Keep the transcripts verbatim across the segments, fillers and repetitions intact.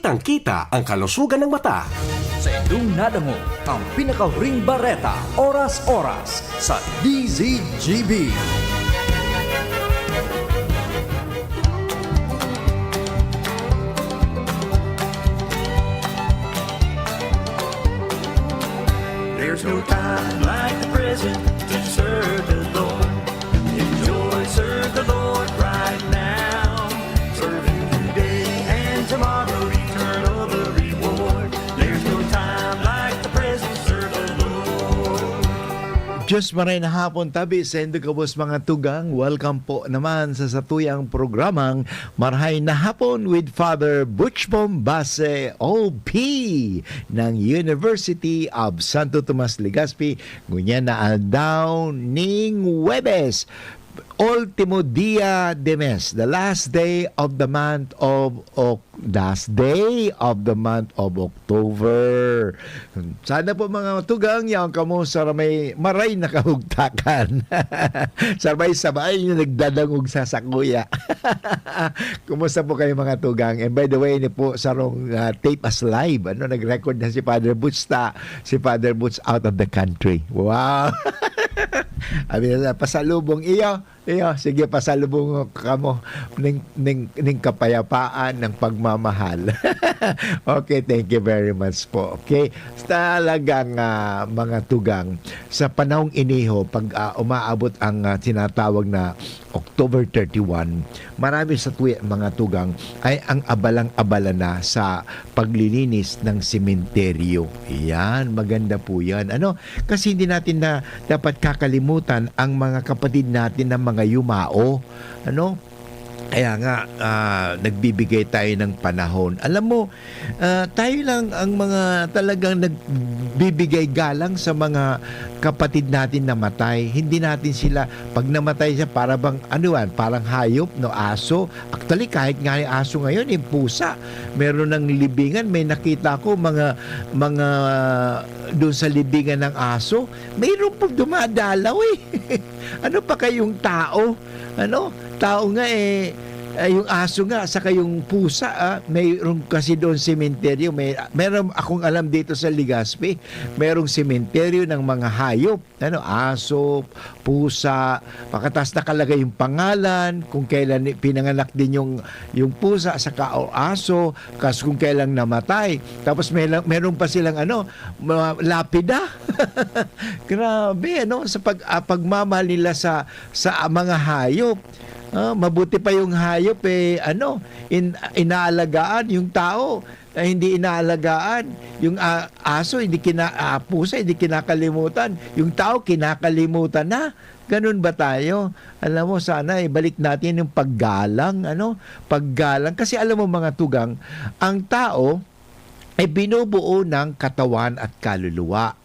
Kitang-kita ang kalusugan ng mata. Sa indong nadangog ang pinakahuring bareta, oras-oras sa D Z G B. There's no time like the present to serve the Lord. Enjoy, serve the Lord right now. Serve Him today and tomorrow, eternal the reward. There's no time like the present, serve the Lord. Diyos maray na hapon, tabi sa indo kabos mga tugang. Welcome po naman sa satuyang programang Marhay na Hapon with Father Butch Bombase, O P ng University of Santo Tomas, Legazpi. Ngunyan na aldaw ning Huwebes, ultimo dia de mes, the last day of the month of Oc-, last day of the month of October. Sana po, mga tugang, yaon kamo sa may maray na kahugtakan. Sabay-sabay na nagdadangog sa sakuya. Kumusta po kayo, mga tugang? And by the way, ini po sarong, ah, tape as live. Ano, nag-record na si Father Boots ta, si Father Boots out of the country. Wow! Abi na, pasalubong iyo. Iyo, sige, pasalubong kamo ning, ning, ning kapayapaan, ng pagmamahal. Okay, thank you very much po. Okay, talagang, ah, mga tugang, sa panahong iniho, pag, ah, umaabot ang, ah, tinatawag na October thirty-one, marami sa tuwi, mga tugang, ay ang abalang-abala na sa paglilinis ng sementeryo. Yan, maganda po yan. Ano? Kasi hindi natin na dapat kakalimutan ang mga kapatid natin na mga yumao. Ano? Kaya nga, ah, nagbibigay tayo ng panahon. Alam mo, ah, tayo lang ang mga talagang nagbibigay galang sa mga kapatid natin na matay. Hindi natin sila, pag namatay siya, para bang, ano yan, parang hayop, no? Aso. Actually, kahit nga yung aso ngayon, yung pusa, meron ng libingan. May nakita ko, mga, mga doon sa libingan ng aso, mayroon pong dumadalaw eh. Ano pa kayong tao? Ano? Tao nga eh, eh, yung aso nga, saka yung pusa, ah, mayroon kasi doon sementeryo. May, meron akong alam dito sa Legazpi, merong sementeryo ng mga hayop. Ano, aso, pusa, pagkatapos nakalagay yung pangalan, kung kailan ni-, pinanganak din yung, yung pusa, saka o aso, kas kung kailan namatay. Tapos may lang, meron pa silang ano, ma-, lapida. Grabe, ano, sa pag-, ah, pagmamahal nila sa, sa, ah, mga hayop. Ah, mabuti pa yung hayop, eh, ano, in-, inaalagaan, yung tao, ah, hindi inaalagaan. Yung, ah, aso, hindi kina-, ah, pusa, hindi kinakalimutan. Yung tao, kinakalimutan na. Ganun ba tayo? Alam mo, sana ibalik natin yung paggalang, ano? Paggalang. Kasi alam mo, mga tugang, ang tao ay binubuo ng katawan at kaluluwa.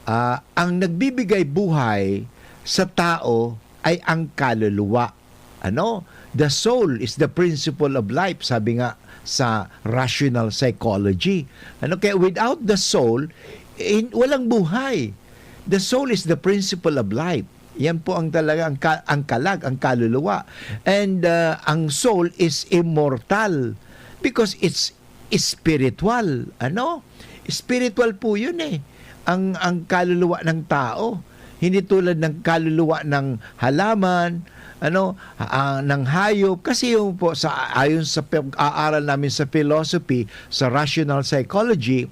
Ah, ang nagbibigay buhay sa tao ay ang kaluluwa. Ano? "The soul is the principle of life," sabi nga sa rational psychology. Ano? Kaya without the soul, in-, walang buhay. The soul is the principle of life. Yan po ang talaga, ang ka-, ang kalag, ang kaluluwa. And, ah, ang soul is immortal because it's spiritual. Ano? Spiritual po yun eh. Ang, ang kaluluwa ng tao. Hindi tulad ng kaluluwa ng halaman, ano, ah, ng hayop. Kasi yung po, sa, ayon sa pag-aaral namin sa philosophy, sa rational psychology,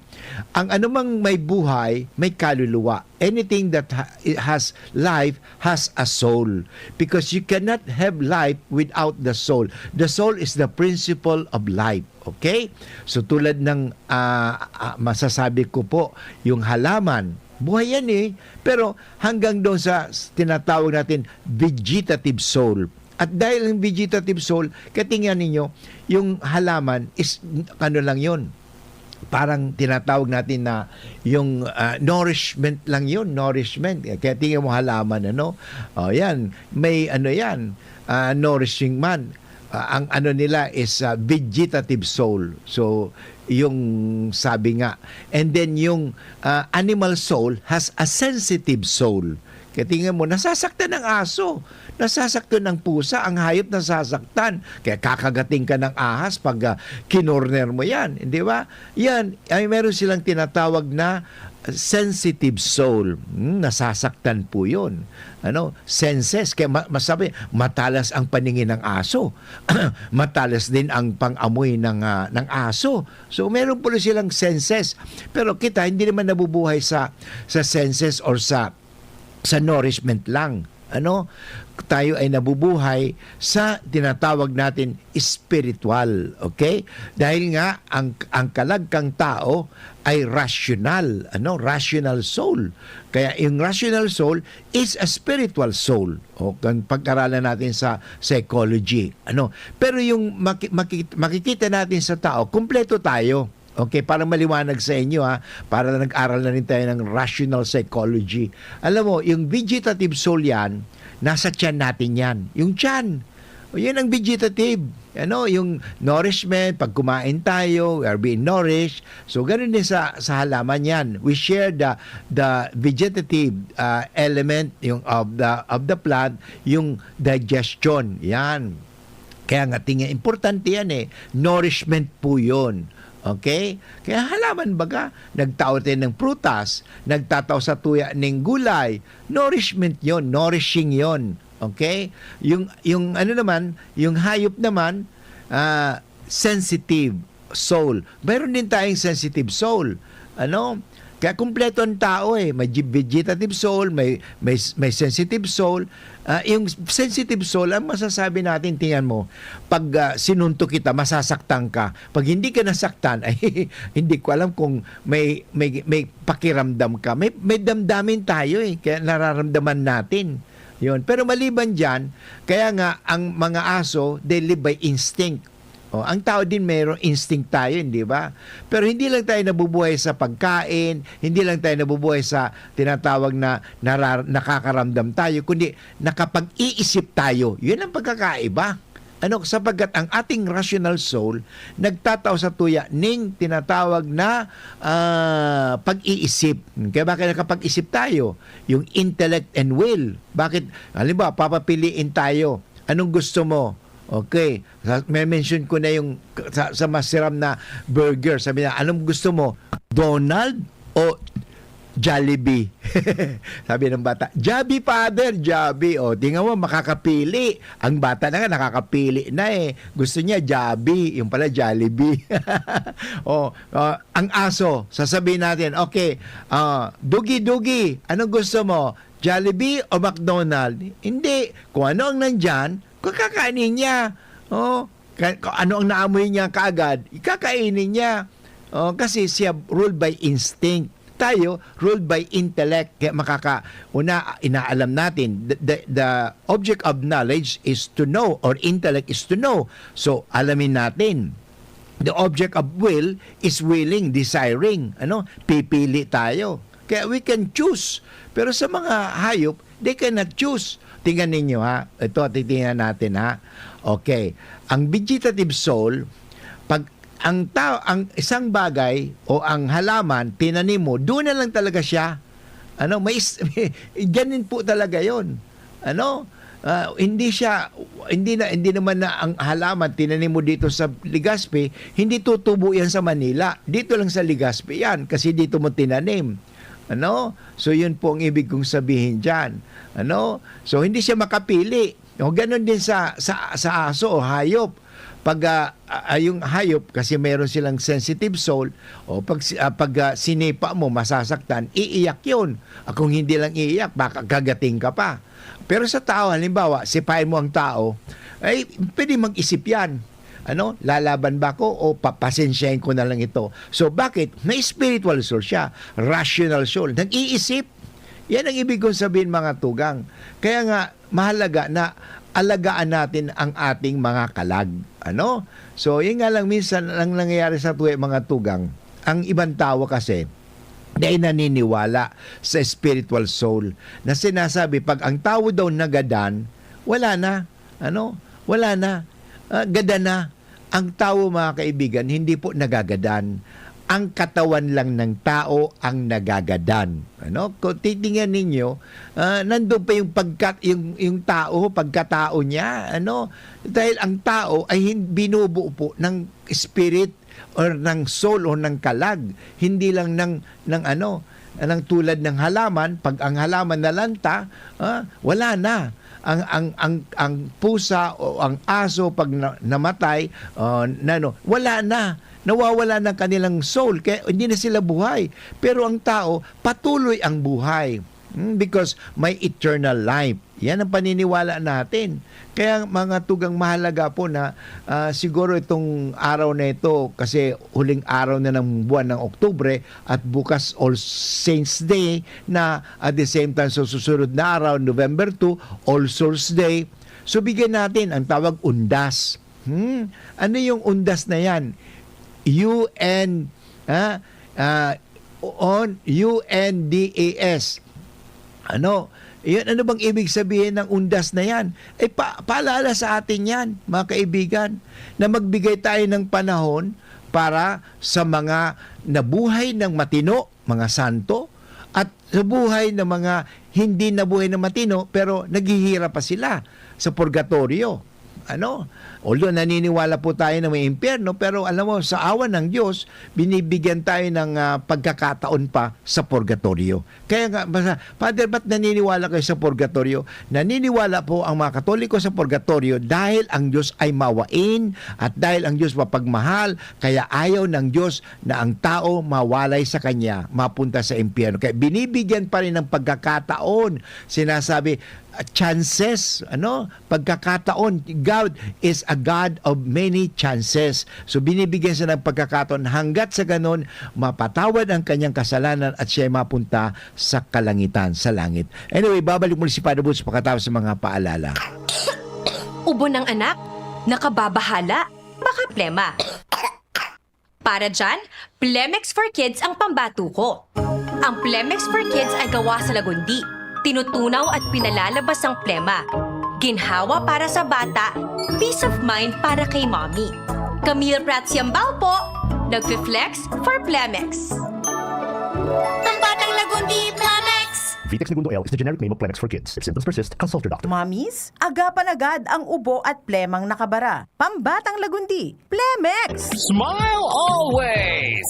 ang anumang may buhay, may kaluluwa. Anything that ha-, it has life has a soul. Because you cannot have life without the soul. The soul is the principle of life. Okay? So, tulad ng, ah, ah, masasabi ko po, yung halaman, buhay yan eh. Pero hanggang doon sa s-, tinatawag natin vegetative soul. At dahil ang vegetative soul, katingnan ninyo, yung halaman is, ano lang yun, parang tinatawag natin na yung, ah, nourishment lang yun, nourishment. Kaya tingnan mo halaman, ano? O, yan. May ano yan, ah, nourishing man. Ah, ang ano nila is, ah, vegetative soul. So, yung sabi nga. And then yung, ah, animal soul has a sensitive soul. Kaya tingnan mo, nasasaktan ang aso, nasasaktan ang pusa, ang hayop nasasaktan. Kaya kakagating ka ng ahas pag, ah, kinorner mo yan, di ba? Yan, ay meron silang tinatawag na sensitive soul. Hmm, nasasaktan po yun. Ano, senses. Kaya ma-, masabi, matalas ang paningin ng aso. Matalas din ang pang-amoy ng, ah, ng aso. So, meron po silang senses. Pero kita, hindi naman nabubuhay sa, sa senses or sa, sa nourishment lang. Ano? Tayo ay nabubuhay sa tinatawag natin spiritual. Okay? Dahil nga, ang, ang kalag kang tao ay rational. Ano? Rational soul. Kaya yung rational soul is a spiritual soul. O, kung pag-aralan natin sa psychology. Ano? Pero yung maki-, maki-, makikita natin sa tao, kumpleto tayo. Okay, para maliwanag sa inyo ha, para nag-aral na rin tayo ng rational psychology. Alam mo, yung vegetative soul yan, nasa tiyan natin yan. Yung tiyan, o yun ang vegetative. Ano, yung nourishment, pag kumain tayo, we are being nourished. So, ganun din sa, sa halaman yan. We share the, the vegetative, ah, element yung of the, of the plant, yung digestion. Yan. Kaya nga, tingnan, importante yan eh. Nourishment po yun. Okay? Kaya halaman baga, nagtao tayo ng prutas, nagtatao sa tuya ng gulay, nourishment yon, nourishing yon. Okay? Yung, yung ano naman, yung hayop naman, ah, sensitive soul. Mayroon din tayong sensitive soul. Ano? Kaya kumpleto ang tao eh. May gi-, vegetative soul, may, may, may sensitive soul. Ah, yung sensitive soul, ang masasabi natin, tingnan mo, pag, ah, sinuntok kita, masasaktan ka. Pag hindi ka nasaktan, ay, hindi ko alam kung may, may, may pakiramdam ka. May, may damdamin tayo eh, kaya nararamdaman natin. Yun. Pero maliban dyan, kaya nga, ang mga aso, they live by instinct. O, ang tao din mayroong instinct tayo, di ba? Pero hindi lang tayo nabubuhay sa pagkain, hindi lang tayo nabubuhay sa tinatawag na narar-, nakakaramdam tayo, kundi nakapag-iisip tayo. Yun ang pagkakaiba. Ano, sapagkat ang ating rational soul nagtatao sa tuya ning tinatawag na, ah, pag-iisip. Kaya bakit nakapag-isip tayo? Yung intellect and will. Bakit? Halimbawa, papapiliin tayo. Anong gusto mo? Okay. Sa, may mention ko na yung sa, sa masiram na burger. Sabi niya, "Anong gusto mo? Donald o Jollibee?" Sabi ng bata, "Jollibee, Father, Jollibee." O, tingnan mo, makakapili. Ang bata na nga, nakakapili na eh. Gusto niya, Jollibee. Yung pala, Jollibee. O, ah, ang aso, sasabihin natin, "Okay, ah, Dugi, Dugi, anong gusto mo? Jollibee o McDonald?" Hindi. Kung ano ang nandyan, kakakainin niya. O, ka-, kung ano ang naamoy niya kaagad, kakainin niya. O, kasi siya ruled by instinct. Tayo, ruled by intellect. Kaya makaka-, una, inaalam natin, the, the, the object of knowledge is to know, or intellect is to know. So, alamin natin. The object of will is willing, desiring. Ano? Pipili tayo. Kaya we can choose. Pero sa mga hayop, they cannot choose. Tingnan ninyo ha. Ito, titingnan natin ha. Okay. Ang vegetative soul, pag ang tao, ang isang bagay o ang halaman, tinanim mo, doon na lang talaga siya. Ano, may is-, ganun po talaga yon. Ano, ah, hindi siya, hindi na, hindi naman na ang halaman tinanim mo dito sa Legazpi, hindi tutubo yan sa Manila. Dito lang sa Legazpi yan, kasi dito mo tinanim. Ano? So, yun po ang ibig kong sabihin dyan. Ano? So, hindi siya makapili. O, ganun din sa, sa, sa aso o hayop. Pag, ah, ah, yung hayop, kasi meron silang sensitive soul, o pag si-, ah, pag, ah, sinipa mo, masasaktan, iiyak yun. Ah, kung hindi lang iiyak, baka kagating ka pa. Pero sa tao, halimbawa, sipain mo ang tao, ay pwede mag-isip yan. Ano, lalaban ba ako o papasensyahin ko na lang ito? So, bakit? May spiritual soul siya, rational soul. Nag-iisip. Yan ang ibig kong sabihin, mga tugang. Kaya nga, mahalaga na alagaan natin ang ating mga kalag. Ano? So, yun nga lang, minsan, ang nangyayari sa tuwi, mga tugang, ang ibang tao kasi, dahil naniniwala sa spiritual soul, na sinasabi, pag ang tao daw nagadan, wala na. Ano? Wala na. Ah, gadan na. Ang tao, mga kaibigan, hindi po nagagadan. ang katawan lang ng tao ang nagagadan. Ano? Kung titingnan ninyo, ah, nandun pa yung pagka-, yung, yung tao, pagkatao niya, ano? Dahil ang tao ay hin-, binubuo po ng spirit or ng soul or ng kalag, hindi lang ng, ng ano, ng tulad ng halaman. Pag ang halaman nalanta, ah, wala na. Ang, ang, ang, ang pusa o ang aso pag na-, namatay, ah, nano, wala na. Nawawala ng kanilang soul, kaya hindi na sila buhay. Pero ang tao, patuloy ang buhay. Hmm, because may eternal life. Yan ang paniniwala natin. Kaya, mga tugang, mahalaga po na, ah, siguro itong araw na ito, kasi huling araw na ng buwan ng Oktubre at bukas All Saints Day na, at the same time sa susunod na araw, November two, All Souls Day. So, bigyan natin ang tawag undas. Hmm? Ano yung undas na yan? U N, ha? Ah, on, U N D A S. Ano? Yun, ano bang ibig sabihin ng undas na yan? Eh, pa-, paalala sa atin yan, mga kaibigan, na magbigay tayo ng panahon para sa mga nabuhay ng matino, mga santo, at sa buhay ng mga hindi nabuhay na matino, pero naghihirap pa sila sa purgatorio. Ano? Although naniniwala po tayo na may impyerno, pero alam mo, sa awa ng Diyos, binibigyan tayo ng, ah, pagkakataon pa sa purgatorio. Kaya nga, basta, "Father, ba't naniniwala kayo sa purgatorio?" Naniniwala po ang mga Katoliko sa purgatorio dahil ang Diyos ay mawain at dahil ang Diyos mapagmahal, kaya ayaw ng Diyos na ang tao mawalay sa Kanya, mapunta sa impyerno. Kaya binibigyan pa rin ng pagkakataon, sinasabi, ah, chances, ano? Pagkakataon. God is a God of many chances. So, binibigyan siya ng pagkakataon hanggat sa ganon, mapatawad ang kanyang kasalanan at siya ay mapunta sa kalangitan, sa langit. Anyway, babalik muli si Father Boots pagkatapos ng mga paalala. Ubo ng anak, nakababahala, baka plema. Para dyan, Plemex for Kids ang pambato ko. Ang Plemex for Kids ay gawa sa lagundi. Tinutunaw at pinalalabas ang plema. Ginhawa para sa bata, peace of mind para kay mommy. Camille Prats Yambao po, nagfi-flex for Plemex. Pambatang Lagundi, Plemex! Vitex Negundo L is the generic name of Plemex for Kids. If symptoms persist, consult your doctor. Mommies, agapan agad ang ubo at plemang nakabara. Pambatang Lagundi, Plemex! Smile always!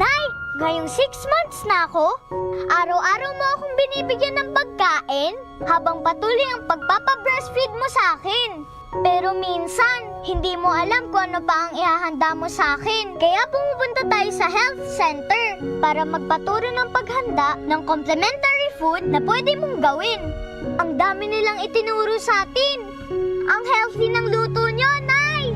Nay, ngayong six months na ako, araw-araw mo akong binibigyan ng pagkain habang patuloy ang pagpapabreastfeed mo sa akin. Pero minsan, hindi mo alam kung ano pa ang ihahanda mo sa akin. Kaya pumupunta tayo sa health center para magpaturo ng paghanda ng complementary food na pwede mong gawin. Ang dami nilang itinuro sa atin. Ang healthy ng luto nyo, Nay!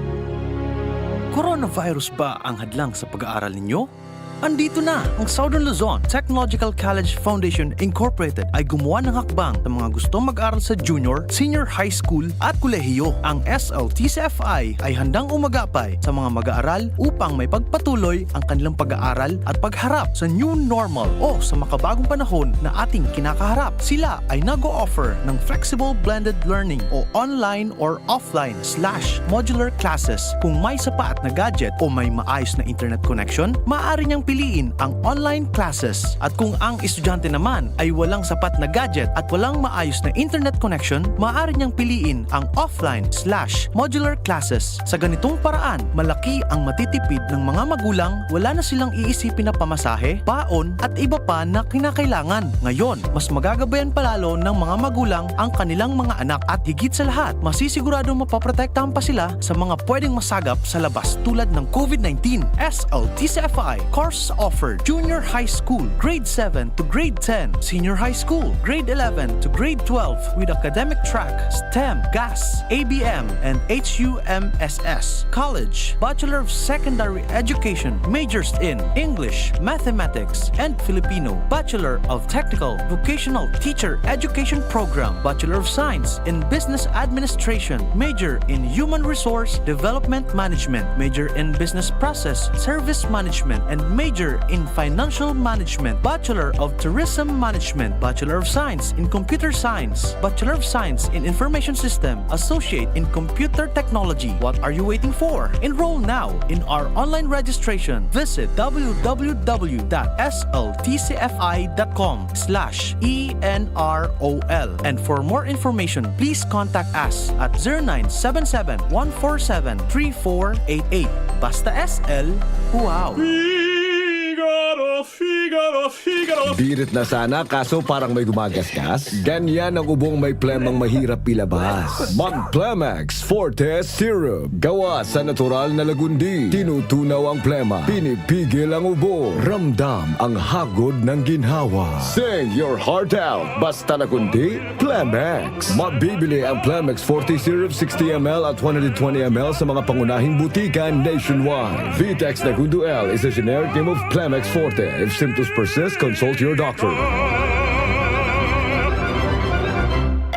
Coronavirus ba ang hadlang sa pag-aaral ninyo? Andito na ang Southern Luzon Technological College Foundation Incorporated ay gumawa ng hakbang sa mga gustong mag-aral sa junior, senior high school at kolehiyo. Ang S L T C F I ay handang umagapay sa mga mag-aaral upang may pagpatuloy ang kanilang pag-aaral at pagharap sa new normal o sa makabagong panahon na ating kinakaharap. Sila ay nag-o-offer ng flexible blended learning o online or offline slash modular classes. Kung may sapat na gadget o may maayos na internet connection, maaari niyang piliin ang online classes. At kung ang estudyante naman ay walang sapat na gadget at walang maayos na internet connection, maaari niyang piliin ang offline slash modular classes. Sa ganitong paraan, malaki ang matitipid ng mga magulang, wala na silang iisipin na pamasahe, baon, at iba pa na kinakailangan. Ngayon, mas magagabayan palalo ng mga magulang ang kanilang mga anak at higit sa lahat, masisigurado mapaprotektahan pa sila sa mga pwedeng masagap sa labas tulad ng COVID nineteen. S L T C F I, Course offered: junior high school, grade seven to grade ten, senior high school, grade eleven to grade twelve, with academic track, STEM, GAS, A B M, and H U M S S. College, Bachelor of Secondary Education, majors in English, Mathematics, and Filipino, Bachelor of Technical Vocational Teacher Education Program, Bachelor of Science in Business Administration, major in Human Resource Development Management, major in Business Process Service Management, and major in Financial Management, Bachelor of Tourism Management, Bachelor of Science in Computer Science, Bachelor of Science in Information System, Associate in Computer Technology. What are you waiting for? Enroll now in our online registration. Visit w w w dot s l t c f i dot com slash e n r o l. And for more information, please contact us at zero nine seven seven, one four seven, three four eight eight. Basta S L, wow! Figaro, Figaro, Figaro! Birit na sana, kaso parang may gumagasgas. Ganyan ang ubong may plemang mahirap ilabas. Mag-Plemex Forte Syrup. Gawa sa natural na lagundi. Tinutunaw ang plema. Pinipigil ang ubo. Ramdam ang hagod ng ginhawa. Sing your heart out. Basta lagundi, Plemex. Mabibili ang Plemex Forte Syrup sixty M L at one hundred twenty M L sa mga pangunahing butika nationwide. Vitex Nagundo L is a generic name of Plemex Forte. If symptoms persist, consult your doctor.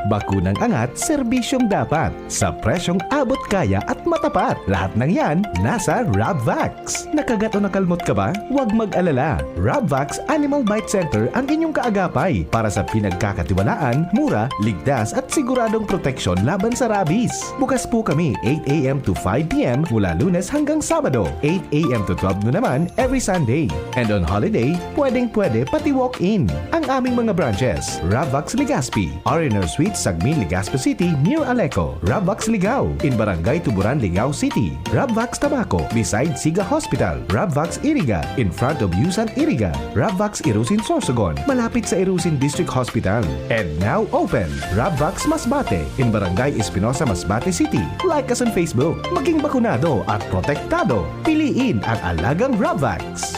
Bakunang angat, serbisyong dapat, sa presyong abot kaya at matapat. Lahat ng yan, nasa Rabvax. Nakagat o nakalmot ka ba? Huwag mag-alala. Rabvax Animal Bite Center ang inyong kaagapay para sa pinagkakatiwalaan, mura, ligtas at siguradong proteksyon laban sa rabies. Bukas po kami eight a m to five p m mula Lunes hanggang Sabado, eight a m to twelve noon naman every Sunday. And on holiday, pwedeng-pwede pati walk-in. Ang aming mga branches, Rabvax Legazpi, R and R Suite, Sagmin, Legazpi City, near Aleco, Rabvax Ligao, in Barangay Tuburan, Ligao City, Rabvax Tabaco, beside Siga Hospital, Rabvax Iriga, in front of Yusan Iriga, Rabvax Irusin Sorsogon, malapit sa Irusin District Hospital. And now open, Rabvax Masbate, in Barangay Espinosa, Masbate City. Like us on Facebook. Maging bakunado at protektado. Piliin ang alagang Rabvax.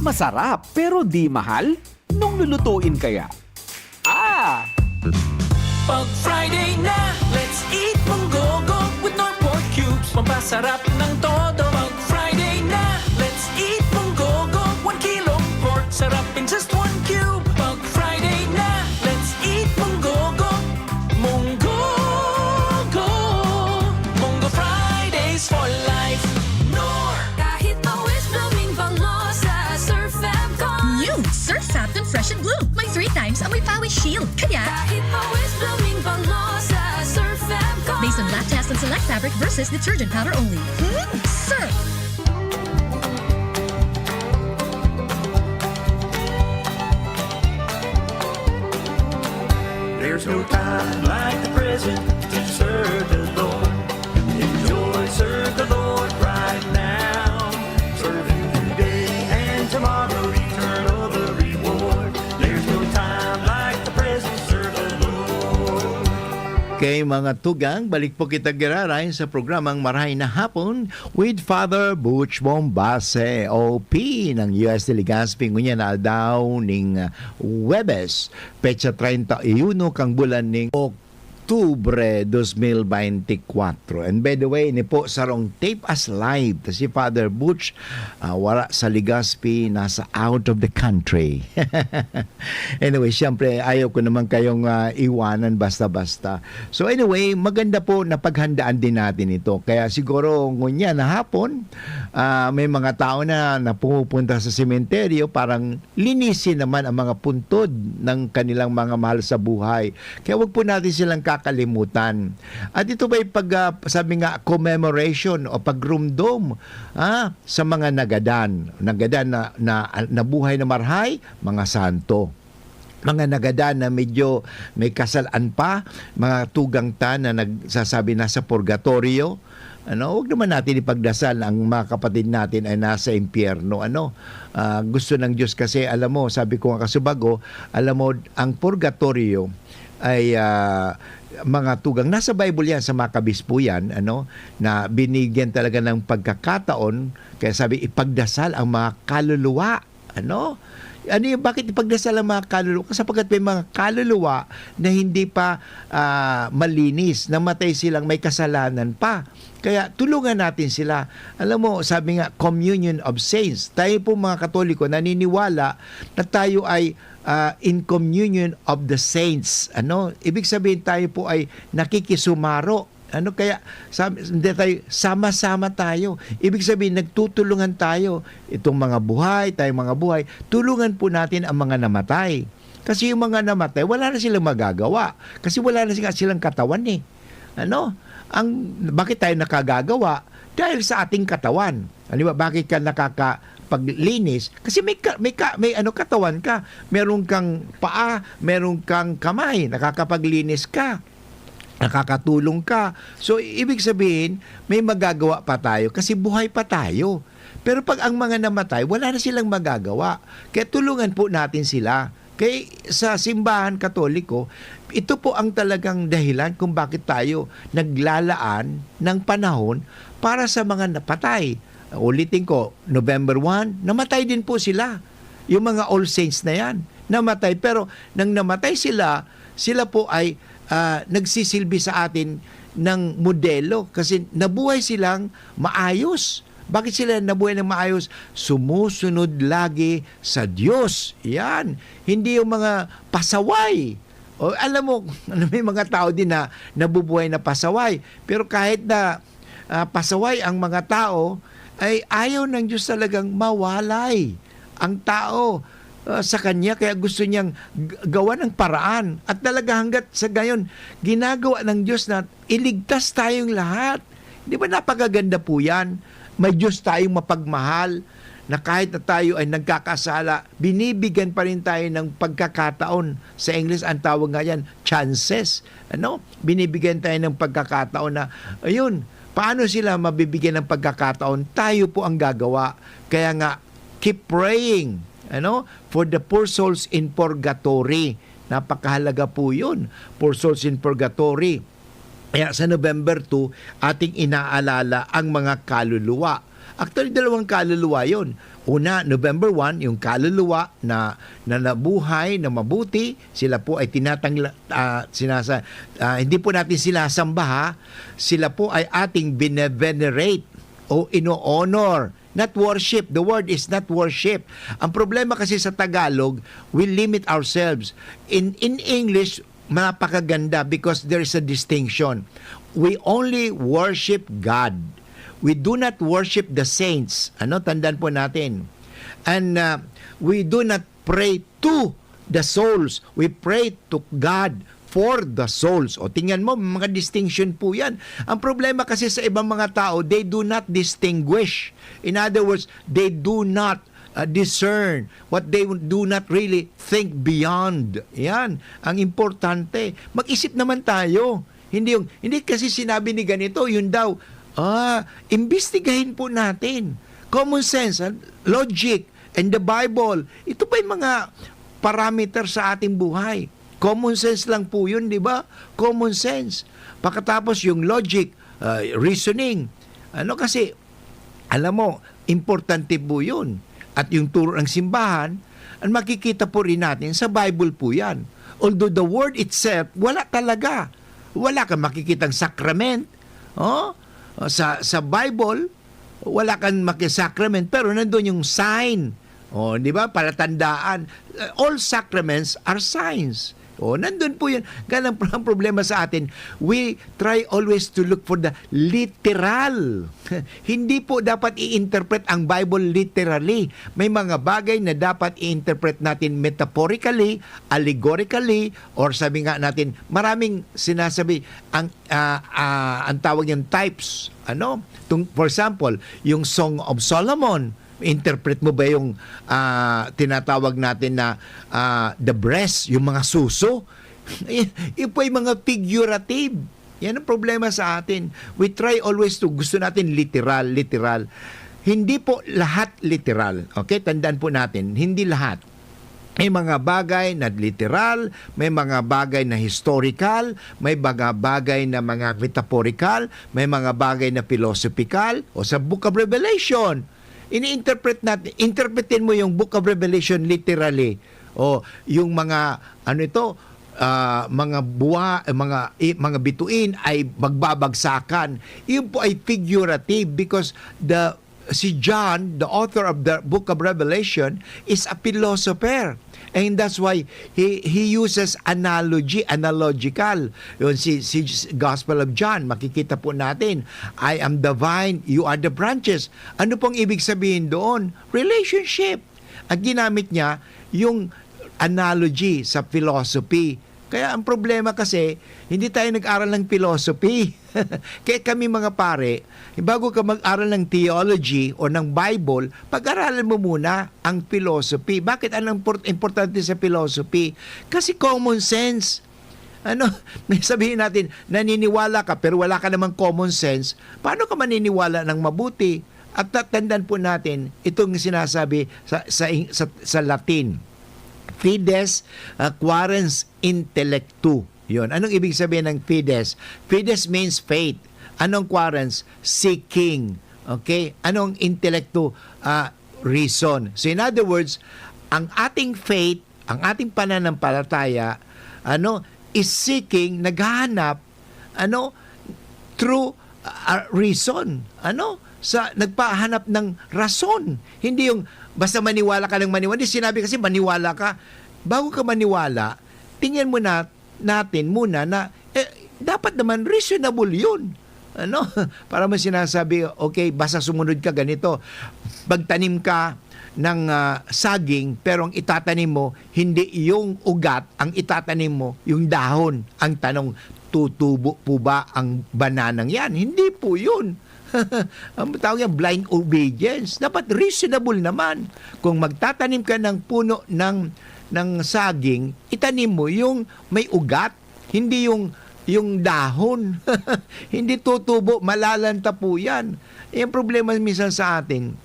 Masarap pero di mahal? Nung lulutuin kaya? Ah! Pag Friday na, let's eat munggogo with Knorr pork cubes. Pampasarap ng todo. Pag Friday na, let's eat munggogo. One kilong pork, sarap in just one cube. Pag Friday na, let's eat munggogo. Munggogo. Munggo Fridays for life. Knorr. Kahit pawis, blooming bango sa Surf Fab Con. New Surf Fab Con Fresh and Bloom. May three times amoy pawis shield. Kaya kahit pawis, blooming bango sa Surf Fab Con. Based on lab test and select fabric versus detergent powder only. Hmm, Surf! There's no time like the present to serve the Lord. Enjoy, serve the Lord right now. Serve Him today and tomorrow, eternal the reward. There's no time like the present, serve the Lord. Okay, mga tugang, balik po kita giraray sa programang Marahay na Hapon with Father Butch Bombase, O P ng U S Legazpi, ngunyan na aldaw ning, ah, Huwebes, petsa treinta y uno kan bulan ning Oktubre dos mil beintikwatro. And by the way, ini po sarong tape as live ta si Father Butch, ah, wala sa Legazpi, nasa out of the country. Anyway, siyempre, ayaw ko naman kayong, ah, iwanan basta-basta. So anyway, maganda po na paghandaan din natin ito. Kaya siguro ngunyan na hapon, ah, may mga tao na, na pumupunta sa sementeryo, parang linisin naman ang mga puntod ng kanilang mga mahal sa buhay. Kaya wag po natin silang kakalimutan. At ito ba'y pag, ah, sabi nga, commemoration o pagrumdom, ah, sa mga nagadan. Nagadan na, na, nabuhay na marhay, mga santo. Mga nagadan na medyo may kasalan pa, mga tugang ta na nagsasabi nasa purgatorio, ano, wag naman natin ipagdasal ang mga kapatid natin ay nasa impyerno, ano. Ah, gusto ng Diyos kasi, alam mo, sabi ko nga kasubago, alam mo, ang purgatorio, ay, ah, mga tugang. Nasa Bible yan, sa Maccabees po yan, ano, na binigyan talaga ng pagkakataon, kaya sabi, "Ipagdasal ang mga kaluluwa." Ano? Ano yung, bakit ipagdasal ang mga kaluluwa? Sapagkat may mga kaluluwa na hindi pa, ah, malinis, namatay silang may kasalanan pa. Kaya tulungan natin sila. Alam mo, sabi nga, communion of saints. Tayo po mga Katoliko, naniniwala na tayo ay, ah, in communion of the saints. Ano? Ibig sabihin, tayo po ay nakikisumaro. Ano kaya, sabi, hindi tayo, sama-sama tayo. Ibig sabihin, nagtutulungan tayo. Itong mga buhay, tayong mga buhay, tulungan po natin ang mga namatay. Kasi yung mga namatay, wala na silang magagawa. Kasi wala na sila, silang katawan eh. Ano? Ang, bakit tayo nakagagawa? Dahil sa ating katawan. Di ba? Bakit ka nakakapaglinis? Kasi may, ka, may, ka, may ano, katawan ka. Meron kang paa, meron kang kamay, nakakapaglinis ka. Nakakatulong ka. So, ibig sabihin, may magagawa pa tayo kasi buhay pa tayo. Pero pag ang mga namatay, wala na silang magagawa. Kaya tulungan po natin sila. Kay sa simbahan Katoliko, ito po ang talagang dahilan kung bakit tayo naglalaan ng panahon para sa mga napatay. Ulitin ko, November one, namatay din po sila. Yung mga All Saints na yan, namatay. Pero nang namatay sila, sila po ay, ah, nagsisilbi sa atin ng modelo kasi nabuhay silang maayos. Bakit sila nabuhay ng maayos? Sumusunod lagi sa Diyos. Yan. Hindi yung mga pasaway. O, alam mo, may mga tao din na nabubuhay na pasaway. Pero kahit na, ah, pasaway ang mga tao, ay ayaw ng Diyos talagang mawalay ang tao, ah, sa Kanya. Kaya gusto niyang g-, gawan ng paraan. At talaga hanggat sa ngayon, ginagawa ng Diyos na iligtas tayong lahat. Di ba napakaganda po yan? May Diyos tayong mapagmahal na kahit na tayo ay nagkakasala, binibigyan pa rin tayo ng pagkakataon. Sa English, ang tawag nga yan, chances. Ano? Binibigyan tayo ng pagkakataon na, ayun, paano sila mabibigyan ng pagkakataon? Tayo po ang gagawa. Kaya nga, keep praying, ano, for the poor souls in purgatory. Napakahalaga po yun, poor souls in purgatory. Kaya sa November two, ating inaalala ang mga kaluluwa. Actually, dalawang kaluluwa yon. Una, November one, yung kaluluwa na, na nabuhay, na mabuti, sila po ay tinatangla-, ah, sinasa-, ah, hindi po natin sinasamba, ha? Sila po ay ating bine-venerate o ino-honor. Not worship. The word is not worship. Ang problema kasi sa Tagalog, we limit ourselves. In, in English, napakaganda because there is a distinction. We only worship God. We do not worship the saints. Ano? Tandaan po natin. And, uh, we do not pray to the souls. We pray to God for the souls. O, tingnan mo, mga distinction po yan. Ang problema kasi sa ibang mga tao, they do not distinguish. In other words, they do not, uh, discern what they do not really think beyond. Yan ang importante. Mag-isip naman tayo. Hindi yung, hindi kasi sinabi ni ganito, yun daw. Ah, imbestigahin po natin. Common sense, ah, logic, and the Bible. Ito pa yung mga parameter sa ating buhay. Common sense lang po yun, di ba? Common sense. Pagkatapos yung logic, ah, reasoning. Ano kasi, alam mo, importante po yun. At yung turo ng simbahan, ang makikita po rin natin sa Bible po yan. Although the word itself, wala talaga. Wala kang makikitang sacrament. Oh? Sa, sa Bible, wala kang makisacrament, pero nandun yung sign. Oh, di ba? Palatandaan. Uh, all sacraments are signs. Oh, nandun po yun. Ganun po ang problema sa atin. We try always to look for the literal. Hindi po dapat i-interpret ang Bible literally. May mga bagay na dapat i-interpret natin metaphorically, allegorically, or sabi nga natin, maraming sinasabi, ang, ah, ah, ang tawag niyang types. Ano? Tung-, for example, yung Song of Solomon, interpret mo ba yung, ah, tinatawag natin na, ah, the breast, yung mga suso? Y-, yun po yung mga figurative. Yan ang problema sa atin. We try always to, gusto natin literal, literal. Hindi po lahat literal. Okay? Tandaan po natin, hindi lahat. May mga bagay na literal, may mga bagay na historical, may mga bagay na mga metaphorical, may mga bagay na philosophical. O sa Book of Revelation, ini-interpret natin, interpretin mo yung Book of Revelation literally. O yung mga, ano ito, ah, mga buwa, mga, i-, mga bituin ay magbabagsakan. Yun po ay figurative because the si John, the author of the book of Revelation, is a philosopher. And that's why he, he uses analogy, analogical. Yun, si, si Gospel of John, makikita po natin, "I am the vine, you are the branches." Ano pong ibig sabihin doon? Relationship. At ginamit niya yung analogy sa philosophy. Kaya ang problema kasi, hindi tayo nag-aral ng philosophy. Kaya kami mga pare, bago ka mag-aral ng theology o ng Bible, pag-aralan mo muna ang philosophy. Bakit? Anong import-, importante sa philosophy? Kasi common sense. Ano, may sabihin natin, naniniwala ka pero wala ka namang common sense, paano ka maniniwala ng mabuti? At tatandaan po natin itong sinasabi sa, sa, sa, sa Latin, "Fides, ah, quaerens intellectu." Yun. Anong ibig sabihin ng fides? Fides means faith. Anong quaerens? Seeking. Okay? Anong intellectu? Ah, reason. So in other words, ang ating faith, ang ating pananampalataya, ano, is seeking, naghahanap, ano, through, ah, reason, ano, sa nagpahanap ng rason. Hindi yung basta maniwala ka ng maniwala. Hindi, sinabi kasi maniwala ka. Bago ka maniwala, tingnan mo na, natin muna na, eh, dapat naman reasonable yun. Ano? Para mo sinasabi, "Okay, basta sumunod ka ganito. Magtanim ka ng, ah, saging, pero ang itatanim mo, hindi yung ugat, ang itatanim mo, yung dahon." Ang tanong, tutubo po ba ang bananang yan? Hindi po yun. Ang tawag yan, blind obedience. Dapat reasonable naman. Kung magtatanim ka ng puno ng, ng saging, itanim mo yung may ugat, hindi yung, yung dahon. Hindi tutubo, malalanta po yan. Yung problema minsan sa atin,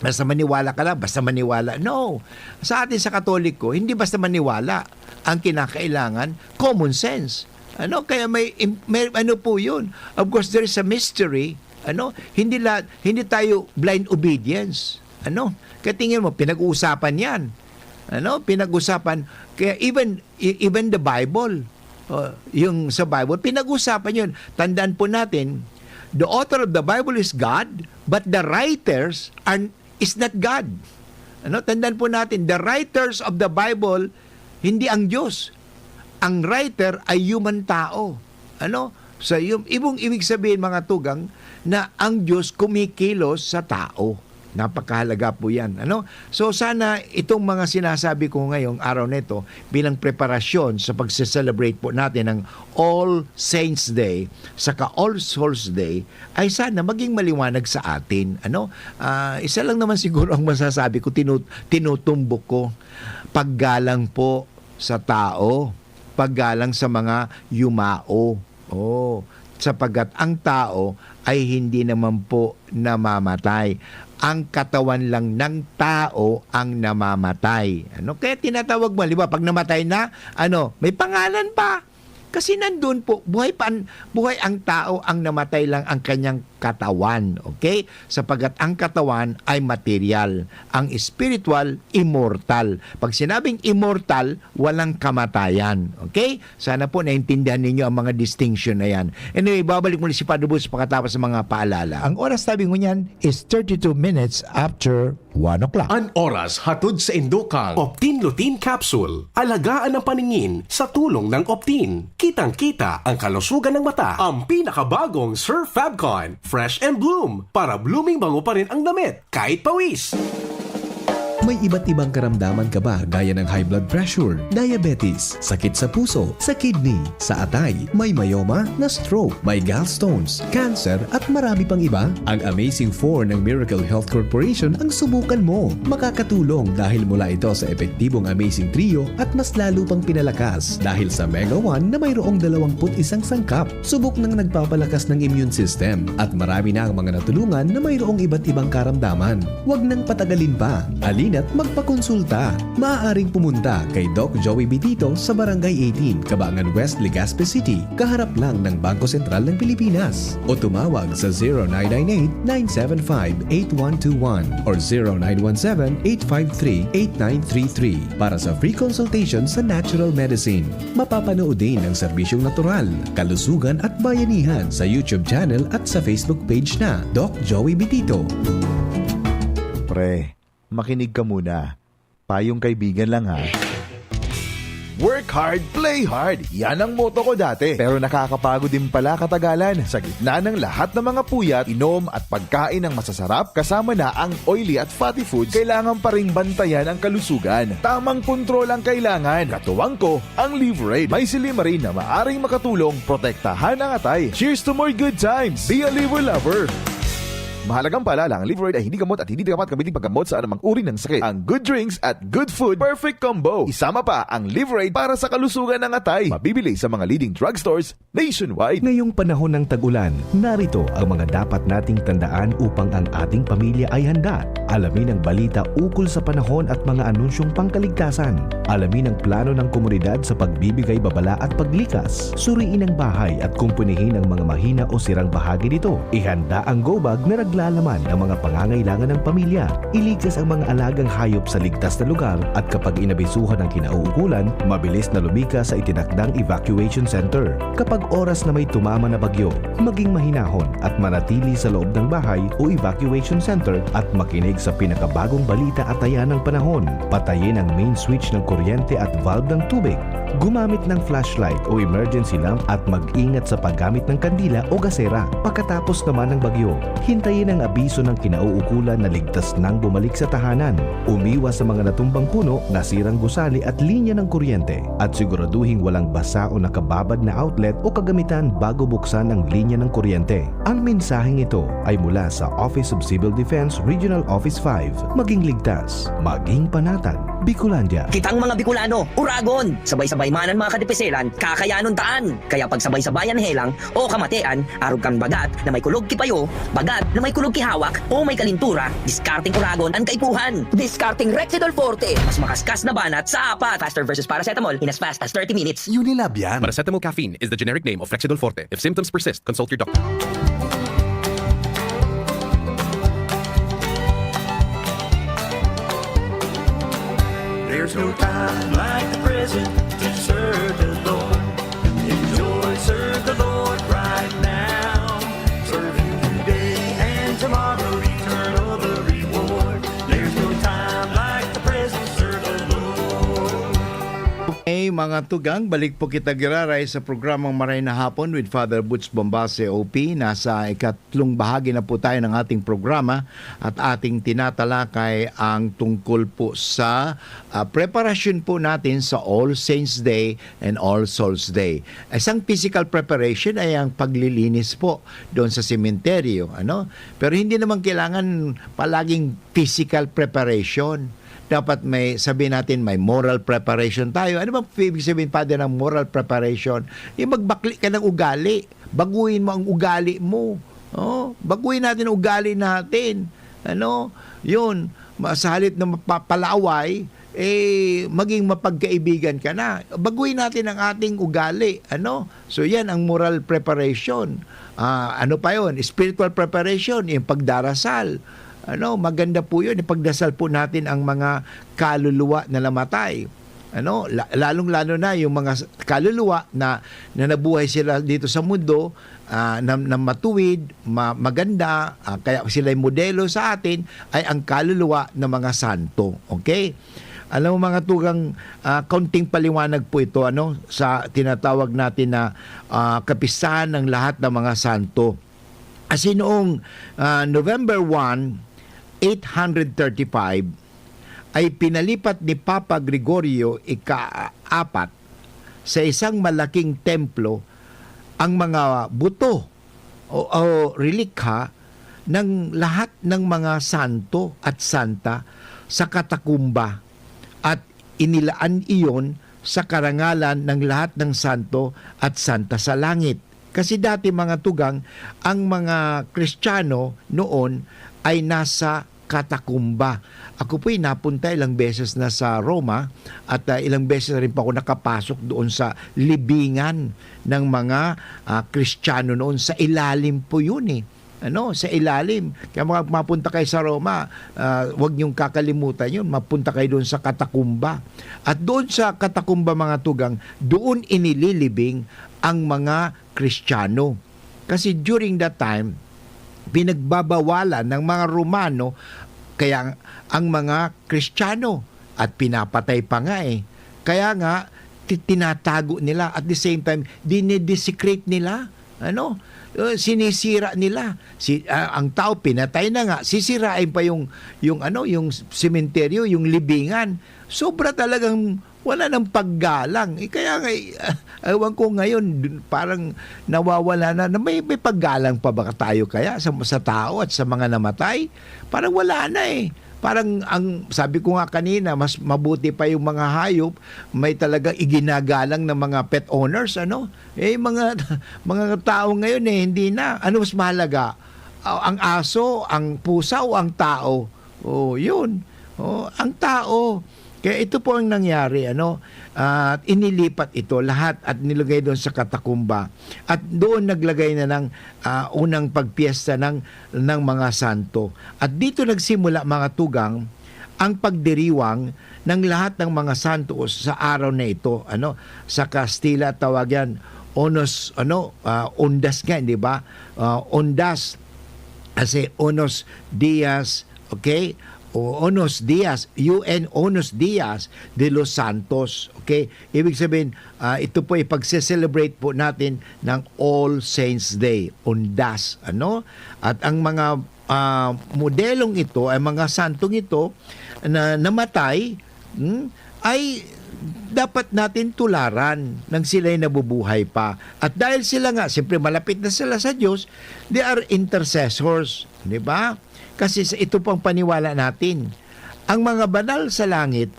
basta maniwala ka lang, basta maniwala. No. Sa atin, sa Katoliko, hindi basta maniwala. Ang kinakailangan, common sense. Ano? Kaya may, im-, may ano po yun. Of course, there is a mystery. Ano? Hindi la-, hindi tayo blind obedience. Ano? Kaya tingin mo, pinag-uusapan yan. Ano? Pinag-usapan. Kaya even, e-, even the Bible, oh, yung sa Bible, pinag-usapan yun. Tandaan po natin, the author of the Bible is God, but the writers are, is not God. Ano? Tandaan po natin, the writers of the Bible, hindi ang Diyos. Ang writer ay human tao. Ano? So, yung ibong ibig sabihin, mga tugang, na ang Diyos kumikilos sa tao. Napakahalaga po yan. Ano? So, sana itong mga sinasabi ko ngayong araw na ito bilang preparasyon sa pagse-celebrate po natin ng All Saints Day, saka All Souls Day, ay sana maging maliwanag sa atin. Ano? Ah, isa lang naman siguro ang masasabi ko, tinu-, tinutumbok ko, paggalang po sa tao, paggalang sa mga yumao. Oh, sapagkat ang tao ay hindi naman po namamatay. Ang katawan lang ng tao ang namamatay. Ano? Kaya tinatawag mo, halimbawa, pag namatay na, ano, may pangalan pa. Kasi nandun po, buhay pa an-, buhay ang tao, ang namatay lang ang kanyang katawan. Okay? Sapagkat ang katawan ay material, ang spiritual, immortal. Pag sinabing immortal, walang kamatayan. Okay? Sana po naintindihan ninyo ang mga distinction na yan. Anyway, babalik muli si Padre Boots pagkatapos ng mga paalala. Ang oras tabi ngunyan is thirty-two minutes after one o'clock. An oras hatod sa indokang Optin Lutein Capsule. Alagaan ang paningin sa tulong ng Optin. Kitang-kita ang kalusugan ng mata. Ang pinakabagong Surf Fabcon, Fresh and Bloom, para blooming bango pa rin ang damit, kahit pawis. May iba't ibang karamdaman ka ba, gaya ng high blood pressure, diabetes, sakit sa puso, sa kidney, sa atay, may myoma, na stroke, may gallstones, cancer, at marami pang iba? Ang Amazing Four ng Miracle Health Corporation ang subukan mo. Makakatulong dahil mula ito sa epektibong Amazing Trio at mas lalo pang pinalakas dahil sa Mega One na mayroong dalawampu't isang sangkap. Subok nang nagpapalakas ng immune system at marami na ang mga natulungan na mayroong iba't ibang karamdaman. Huwag nang patagalin pa. Alin at magpakonsulta. Maaaring pumunta kay Doc Joey Bitito sa Barangay eighteen, Cabangan West, Legazpi City, kaharap lang ng Bangko Sentral ng Pilipinas. O tumawag sa zero nine nine eight, nine seven five, eight one two one or zero nine one seven, eight five three, eight nine three three para sa free consultation sa natural medicine. Mapapanood din ang serbisyong natural, kalusugan at bayanihan sa YouTube channel at sa Facebook page na Doc Joey Bitito. Pre, makinig ka muna. Payong kaibigan lang ha. Work hard, play hard. Yan ang motto ko dati. Pero nakakapagod din pala katagalan. Sa gitna ng lahat ng mga puyat, inom at pagkain ng masasarap, kasama na ang oily at fatty foods, kailangan pa ring bantayan ang kalusugan. Tamang kontrol ang kailangan. Katuwang ko, ang Liverade. May silymarin na maaring makatulong protektahan ang atay. Cheers to more good times! Be a Liver Lover! Mahalagang paalala, ang Liverade ay hindi gamot at hindi dapat gamitin paggamot sa anumang uri ng sakit. Ang good drinks at good food, perfect combo. Isama pa ang Liverade para sa kalusugan ng atay. Mabibili sa mga leading drugstores nationwide. Ngayong panahon ng tag-ulan, narito ang mga dapat nating tandaan upang ang ating pamilya ay handa. Alamin ang balita ukol sa panahon at mga anunsyong pangkaligtasan. Alamin ang plano ng komunidad sa pagbibigay babala at paglikas. Suriin ang bahay at kumpunihin ang mga mahina o sirang bahagi nito. Ihanda ang go bag na naglalaman ng mga pangangailangan ng pamilya. Iligtas ang mga alagang hayop sa ligtas na lugar at kapag inabisuhan ang kinauukulan, mabilis na lumikas sa itinakdang evacuation center. Kapag oras na may tumama na bagyo, maging mahinahon at manatili sa loob ng bahay o evacuation center at makinig sa pinakabagong balita at taya ng panahon. Patayin ang main switch ng kuryente at valve ng tubig. Gumamit ng flashlight o emergency lamp at mag-ingat sa paggamit ng kandila o gasera. Pagkatapos naman ng bagyo, hintayin ang abiso ng kinauukulan na ligtas nang bumalik sa tahanan. Umiwas sa mga natumbang puno, nasirang gusali at linya ng kuryente. At siguraduhing walang basa o nakababad na outlet o kagamitan bago buksan ang linya ng kuryente. Ang mensaheng ito ay mula sa Office of Civil Defense Regional Office five. Maging ligtas, maging panatag. Bicolandia. Kitang mga Bicolano, Uragon! Sabay-sabay man ang mga kadipiselan, kakayanon taan! Kaya pagsabay-sabayan helang o kamatean, arog kan bagat na may kulog ki payo, bagat na may kulog ki hawak, o may kalintura, diskarteng Uragon an kaipuhan! Diskarteng Rexidol Forte! Mas makaskas na banat sa apat! Faster versus paracetamol in as fast as thirty minutes! Unilab yan. Paracetamol caffeine is the generic name of Rexidol Forte. If symptoms persist, consult your doctor. There's no time like the present to serve the Lord. Enjoy, serve the Lord right now. Serve Him today and tomorrow, eternal the reward. There's no time like the present, serve the Lord. Okay, mga tugang, balik po kita giraray sa programang Maray na Hapon with Father Butch Bombase, O P. Nasa ikatlong bahagi na po tayo ng ating programa at ating tinatalakay ang tungkol po sa ah, preparasyon po natin sa All Saints Day and All Souls Day. Isang physical preparation ay ang paglilinis po doon sa sementeryo, ano? Pero hindi naman kailangan palaging physical preparation. Dapat may, sabihin natin, may moral preparation tayo. Ano bang ibig sabihin, Father, ng moral preparation? Yung magbakli ka ng ugali. Baguhin mo ang ugali mo. Oh, baguhin natin ang ugali natin. Ano? Yun, ma- sa halip na mapapalaaway, eh, maging mapagkaibigan ka na. Baguhin natin ang ating ugali. Ano? So, yan ang moral preparation. Ah, ano pa yon? Spiritual preparation, yung pagdarasal. Ano, maganda po yun. Ipagdasal po natin ang mga kaluluwa na namatay. Ano, la- lalong-lalo na yung mga s- kaluluwa na, na nabuhay sila dito sa mundo, ah, na, na matuwid, ma- maganda, ah, kaya sila'y modelo sa atin, ay ang kaluluwa ng mga santo. Okay? Alam mo, mga tugang, ah, kaunting paliwanag po ito, ano, sa tinatawag natin na, ah, kapistahan ng lahat ng mga santo. Kasi noong, ah, November one, eight hundred thirty-five, ay pinalipat ni Papa Gregorio ika-apat sa isang malaking templo ang mga buto o, o relikha ng lahat ng mga santo at santa sa katakumba at inilaan iyon sa karangalan ng lahat ng santo at santa sa langit. Kasi dati, mga tugang, ang mga Kristiyano noon ay nasa katakumba. Ako po'y napunta ilang beses na sa Roma at, ah, ilang beses na rin po ako nakapasok doon sa libingan ng mga, ah, Kristiyano noon. Sa ilalim po yun, eh. Ano, sa ilalim. Kaya mga mapunta kayo sa Roma, ah, wag niyong kakalimutan yun. Mapunta kayo doon sa katakumba. At doon sa katakumba, mga tugang, doon inililibing ang mga Kristiyano. Kasi during that time, pinagbabawalan ng mga Romano kaya ang mga Kristiyano at pinapatay pa nga, eh. Kaya nga, ti-, tinatago nila. At the same time, dinedesecrate nila. Ano? Uh, sinisira nila. Si, ah, ang tao pinatay na nga, sisirain pa yung, yung ano, yung sementeryo, yung libingan. Sobra talagang wala nang paggalang. Eh, kaya nga, eh, ewan ko ngayon, dun, parang nawawala na, na may, may paggalang pa ba tayo kaya sa, sa tao at sa mga namatay? Parang wala na, eh. Parang ang sabi ko nga kanina, mas mabuti pa yung mga hayop, may talagang iginagalang ng mga pet owners, ano? Eh, mga, mga tao ngayon, eh, hindi na. Ano mas mahalaga? Ah, ang aso, ang pusa, o ang tao? Oh, yun. Oh, ang tao. Kaya ito po ang nangyari, ano? At inilipat ito lahat at nilagay doon sa katakumba. At doon naglagay na ng, ah, unang pagpiyesta ng, ng mga santo. At dito nagsimula, mga tugang, ang pagdiriwang ng lahat ng mga santo sa araw na ito. Ano? Sa Kastila, tawag yan, Onos, ano, ah, Undas nga, di ba? Ah, Undas, kasi Onos Dias, okay? O Onos Dias, U N Onos Dias de los Santos, okay? Ibig sabihin, ah, ito po ipagse-celebrate po natin ng All Saints Day, Undas, ano? At ang mga, ah, modelong ito, ay mga santong ito na namatay, hmm, ay dapat natin tularan nang sila'y nabubuhay pa. At dahil sila nga, siyempre malapit na sila sa Diyos, they are intercessors, di ba? Kasi sa, ito pang paniwala natin. Ang mga banal sa langit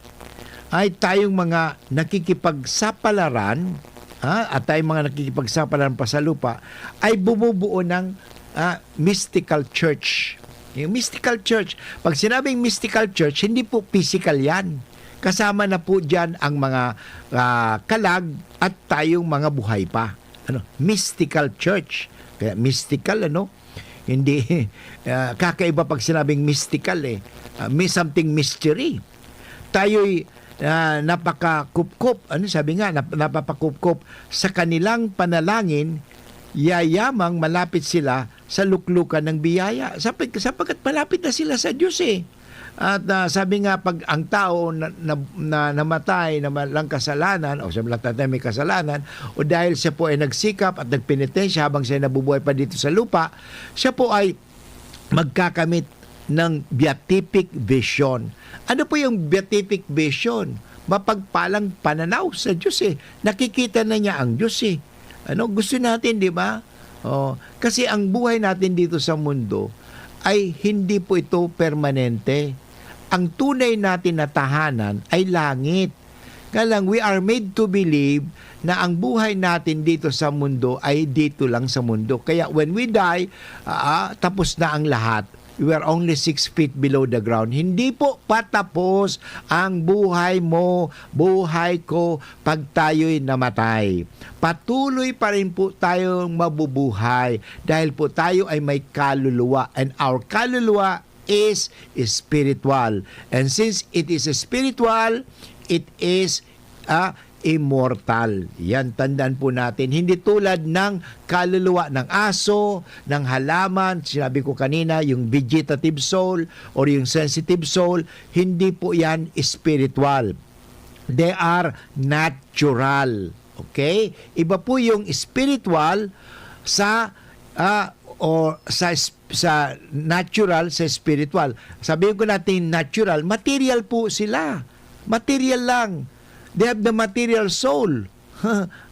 ay tayong mga nakikipagsapalaran, ha, at tayong mga nakikipagsapalaran pa sa lupa, ay bumubuo ng, ah, mystical church. Yung mystical church, pag sinabing mystical church, hindi po physical yan. Kasama na po dyan ang mga, ah, kalag at tayong mga buhay pa. Ano, mystical church. Kaya mystical, ano? Hindi, ah, kakaiba pag sinabing mystical, eh. Ah, may something mystery. Tayo'y, ah, napakakupkop. Ano sabi nga? Nap-, napapakupkop sa kanilang panalangin, yayamang malapit sila sa luklukan ng biyaya. Sapag-, sapagkat malapit na sila sa Diyos, eh. At, ah, sabi nga, pag ang tao na, na, na namatay na walang kasalanan, o sabi lang tayo may kasalanan, o dahil siya po ay nagsikap at nagpenitensya habang siya nabubuhay pa dito sa lupa, siya po ay magkakamit ng beatific vision. Ano po yung beatific vision? Mapagpalang pananaw sa Diyos, eh. Nakikita na niya ang Diyos, eh. Ano, gusto natin, di ba? Oh, kasi ang buhay natin dito sa mundo ay hindi po ito permanente. Ang tunay natin na tahanan ay langit. Kaya lang, we are made to believe na ang buhay natin dito sa mundo ay dito lang sa mundo. Kaya when we die, ah, tapos na ang lahat. We are only six feet below the ground. Hindi po patapos ang buhay mo, buhay ko, pag tayo'y namatay. Patuloy pa rin po tayong mabubuhay dahil po tayo ay may kaluluwa. And our kaluluwa is spiritual. And since it is spiritual, it is, ah, immortal. Yan, tandaan po natin. Hindi tulad ng kaluluwa ng aso, ng halaman, sinabi ko kanina, yung vegetative soul or yung sensitive soul, hindi po yan spiritual. They are natural. Okay? Iba po yung spiritual sa, ah, o sa s-, sa natural, sa spiritual. Sabihin ko natin natural, material po sila. Material lang. They have the material soul.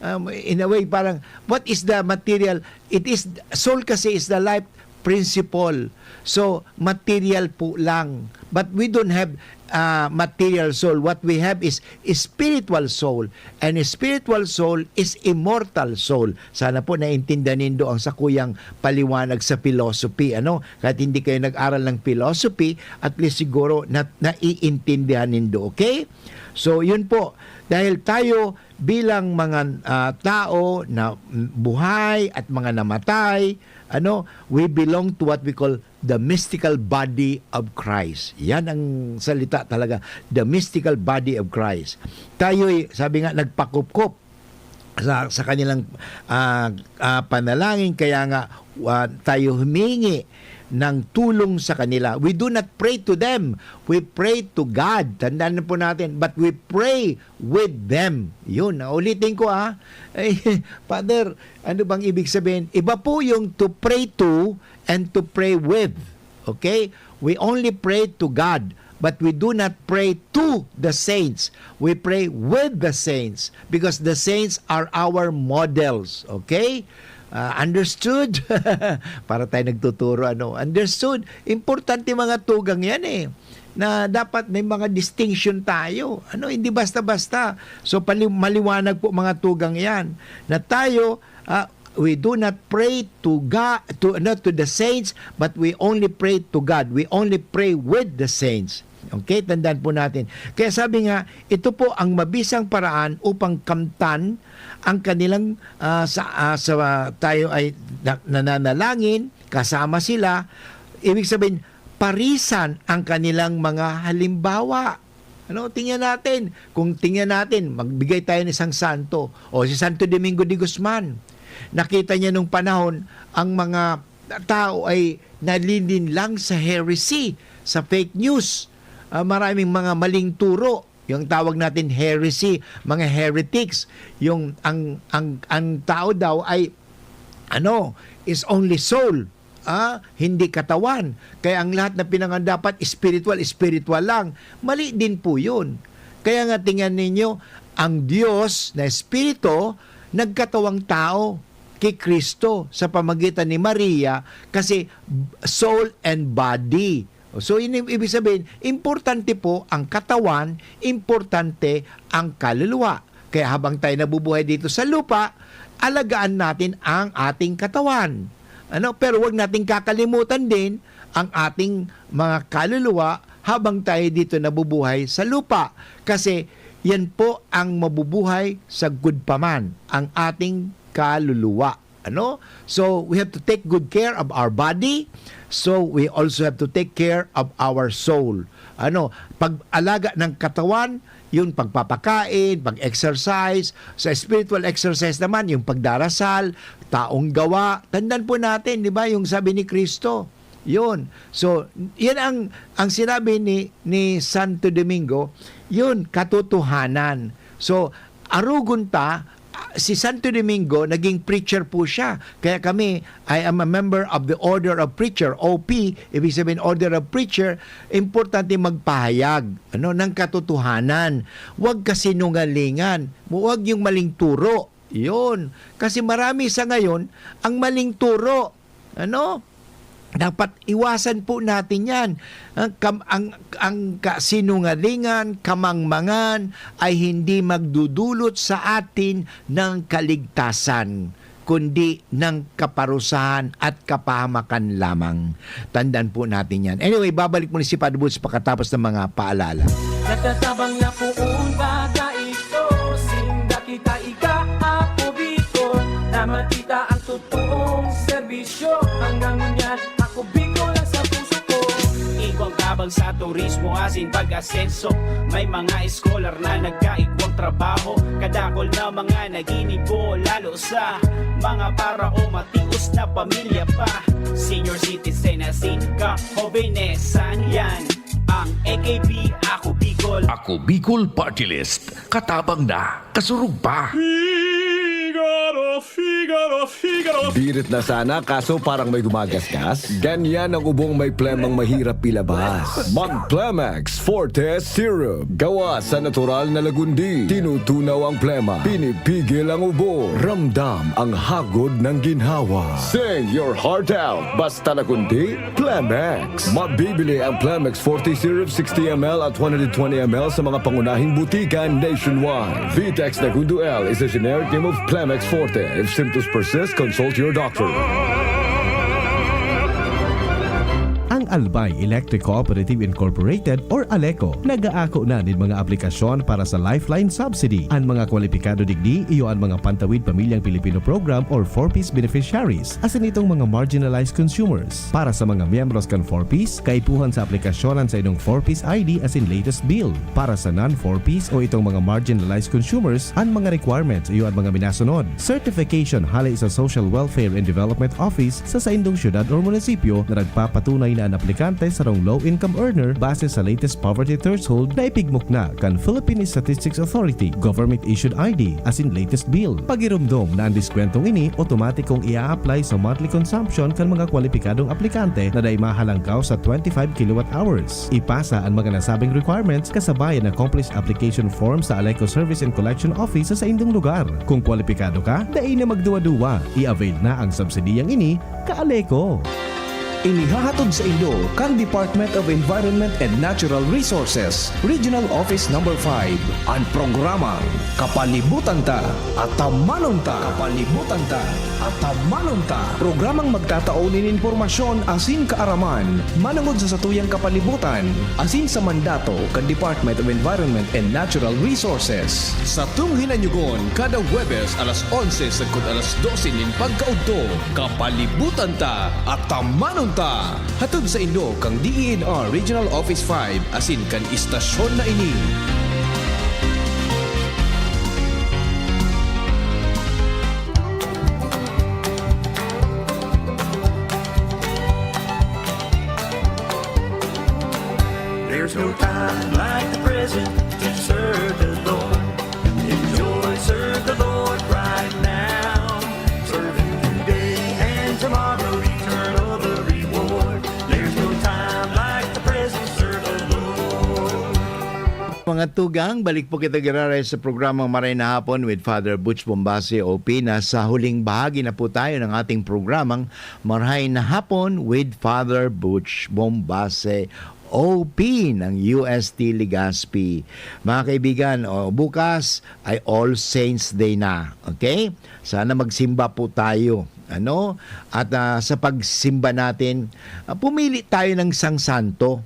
Um, in a way, parang, what is the material? It is, soul kasi is the life principle. So, material po lang. But we don't have, ah, material soul. What we have is spiritual soul. And spiritual soul is immortal soul. Sana po naintindihan nindo ang sakuyang paliwanag sa philosophy, ano? Kahit hindi kayo nag-aral ng philosophy, at least siguro na, naiintindihan nindo, okay? So, yun po. Dahil tayo bilang mga, ah, tao na buhay at mga namatay, ano, we belong to what we call the mystical body of Christ. Yan ang salita talaga, the mystical body of Christ. Tayo'y, sabi nga, nagpakupkop sa, sa kanilang, ah, ah, panalangin, kaya nga, ah, tayo humingi ng tulong sa kanila. We do not pray to them. We pray to God. Tandaan na po natin, but we pray with them. Yun, ulitin ko, ah. Eh, Father, ano bang ibig sabihin? Iba po yung to pray to and to pray with. Okay? We only pray to God, but we do not pray to the saints. We pray with the saints because the saints are our models. Okay? Ah, understood? Para tayo nagtuturo, ano? Understood? Importante mga tugang yan eh. Na dapat may mga distinction tayo. Ano, hindi basta-basta. So, pali-, maliwanag po mga tugang yan. Na tayo, ah, we do not pray to God, to, not to the saints, but we only pray to God. We only pray with the saints. Okay, tandaan po natin. Kaya sabi nga, ito po ang mabisang paraan upang kamtan ang kanilang, ah, sa, ah, sa, ah, tayo ay na-, nananalangin, kasama sila. Ibig sabihin, parisan ang kanilang mga halimbawa. Ano, tingnan natin. Kung tingnan natin, magbigay tayo ng isang santo. O si Santo Domingo de Guzman. Nakita niya nung panahon, ang mga tao ay nalilinlang sa heresy, sa fake news. Ah, maraming mga maling turo. Yung tawag natin heresy, mga heretics. Yung ang, ang, ang tao daw ay, ano, is only soul. Ah, hindi katawan. Kaya ang lahat na pinangan dapat spiritual, spiritual lang. Mali din po yun. Kaya nga tingnan ninyo, ang Diyos na Espiritu nagkatawang tao ki Kristo sa pamagitan ni Maria kasi soul and body. So, ini-, ibig sabihin, importante po ang katawan, importante ang kaluluwa. Kaya habang tayo nabubuhay dito sa lupa, alagaan natin ang ating katawan. Ano? Pero wag nating kakalimutan din ang ating mga kaluluwa habang tayo dito nabubuhay sa lupa. Kasi yan po ang mabubuhay sagkod pa man, ang ating kaluluwa. Ano? So, we have to take good care of our body. So, we also have to take care of our soul. Ano? Pag-alaga ng katawan, yung pagpapakain, pag-exercise. Sa spiritual exercise naman, yung pagdarasal, taong gawa. Tandaan po natin, di ba, yung sabi ni Kristo. Yun. So, yan ang, ang sinabi ni, ni Santo Domingo, yun, katotohanan. So, arugon ta, si Santo Domingo, naging preacher po siya. Kaya kami, I am a member of the Order of Preacher, O P, ibig sabihin Order of Preacher, importante magpahayag, ano, ng katotohanan. Huwag kasinungalingan, huwag yung maling turo. Yun. Kasi marami sa ngayon ang maling turo. Ano? Dapat iwasan po natin yan. Ang kam-, ang, ang kasinungalingan, kamangmangan ay hindi magdudulot sa atin ng kaligtasan, kundi ng kaparusahan at kapahamakan lamang. Tandaan po natin yan. Anyway, babalik muli si Padre Boots pagkatapos ng mga paalala. Nagtatabang na poon baga ito, sinda kita ika, Apo Bicol, na makita ang totoong serbisyo. Hanggang ngunyan, Ako Bicol ang sa puso ko. Igwang tabang sa turismo asin pag-asenso. May mga eskolar na nagkaigwang trabaho. Kadakol na mga naginibo, lalo sa mga para o matios na pamilya pa. Senior citizen asin kahobenesan, yan ang A K P, Ako Bicol. Ako Bicol Party List. Katabang na, kasurog pa. Figaro Figaro, Figaro. Birit na sana kaso parang may gumagasgas. Ganyan ang ubong may plemang mahirap ilabas. Mag Plemex Forte Syrup. Gawa sa natural na lagundi. Tinutunaw ang plema. Pinipigil ang ubo. Ramdam ang hagod ng ginhawa. Sing your heart out. Basta lagundi, Plemex. Mabibili ang Plemex Forte Syrup sixty milliliters at one hundred twenty milliliters sa mga pangunahing butika nationwide. Vitex Nagundo L is a generic name of Plemex Forte. If symptoms persist, consult your doctor. Ang Albay Electric Cooperative Incorporated or ALECO nag-aako na nin mga aplikasyon para sa Lifeline Subsidy. An mga kwalipikado digdi iyo an mga Pantawid Pamilyang Pilipino Program or four Ps beneficiaries, asin itong mga marginalized consumers. Para sa mga miyembros kan four Ps, kaipuhan sa aplikasyon an saindong four Ps I D asin latest bill. Para sa non-four Ps o itong mga marginalized consumers, an mga requirements iyo an mga minasunod: certification hale sa Social Welfare and Development Office sa saindong syudad or munisipyo na nagpapatunay na an aplikante sarong low-income earner base sa latest poverty threshold na ipigmukna kan Philippine Statistics Authority, government-issued I D, asin latest bill. Pagiromdom na an diskwentong ini otomatikong ia-apply sa monthly consumption kan mga kwalipikadong aplikante na dai mahalangkaw sa twenty-five kilowatt hours. Ipasa an mga nasabing requirements kasabay an accomplished application form sa ALECO Service and Collection Office sa saindong lugar. Kung kwalipikado ka, dai na magduwa-duwa. I-avail na ang subsidiyang ini, ka-ALECO. Inihahatod sa inyo kan Department of Environment and Natural Resources, Regional Office Number five, an programang Kapalibutan Ta, Atamanon Ta. Kapalibutan Ta, Atamanon Ta. Programang magtatao nin impormasyon asin kaaraman manungod sa satuyang kapalibutan asin sa mandato kan Department of Environment and Natural Resources. Satong hinanyugon kada Huwebes alas onse sagkod alas dose nin pagkaudto. Kapalibutan Ta, Atamanon Ta. Hatod saindo kan D E N R Regional Office five asin kan istasyon na ini. There's no time like the present to serve the Lord. Enjoy, serve the Lord right now. Serve Him today and tomorrow, eternal the reward. There's no time like the present, serve the Lord. Mga tugang, balik po kita giraray sa programang Maray na Hapon with Father Butch Bombase, O P. Nasa huling bahagi na po tayo ng ating programang Maray na Hapon with Father Butch Bombase, O P ng U S T Legazpi. Mga kaibigan, o, bukas ay All Saints Day na. Okay? Sana magsimba po tayo. Ano? At ah, sa pagsimba natin, ah, pumili tayo ng isang santo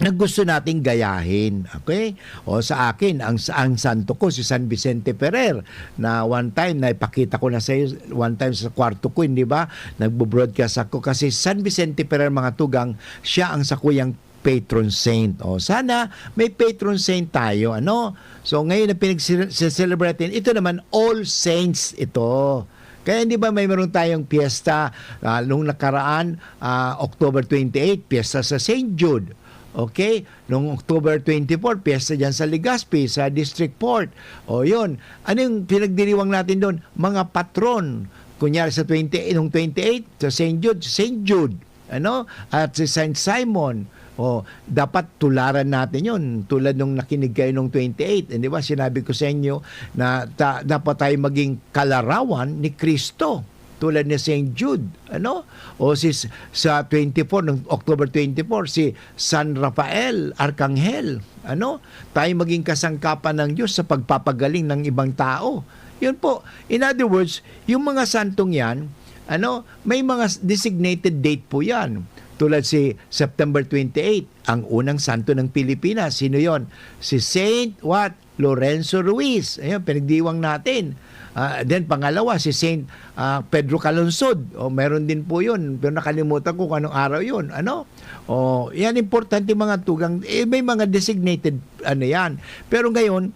na gusto nating gayahin. Okay? O sa akin, ang, ang santo ko si San Vicente Ferrer, na one time, naipakita ko na sa iyo, one time sa kwarto ko, hindi ba? Nagbo-broadcast ako kasi San Vicente Ferrer, mga tugang, siya ang sakuyang patron saint. O sana may patron saint tayo, ano? So ngayon na pinag-celebrate natin, ito naman, All Saints ito. Kaya hindi ba may meron tayong piyesta ah, nung nakaraan, ah, October twenty-eight, piyesta sa Saint Jude. Okay? Nung October twenty-four, piyesta dyan sa Legazpi, sa District Port. O yun, ano yung pinagdiriwang natin doon? Mga patron. Kunyari sa twenty, nung twenty-eight, sa Saint Jude, Saint Jude. Ano? At si Saint Simon. O, dapat tularan natin yon. Tulad nung nakinig kayo nung twenty-eight, eh, di ba? Sinabi ko sa inyo na ta- dapat tayo maging kalarawan ni Kristo. Tulad ni Saint Jude, ano? O si s- sa twenty-four, ng October twenty-four, si San Rafael Arcangel, ano? Tayo maging kasangkapan ng Diyos sa pagpapagaling ng ibang tao. Yun po. In other words, yung mga santong yan, ano, may mga s- designated date po yan. Tulad si September twenty-eight, ang unang santo ng Pilipinas. Sino yon? Si Saint what? Lorenzo Ruiz. Ayun, pinagdiwang natin. Ah, then pangalawa, si Saint ah, Pedro Calungsod. O, meron din po yun. Pero nakalimutan ko kung anong araw yun. Ano? O, yan importante mga tugang. Eh, may mga designated ano yan. Pero ngayon,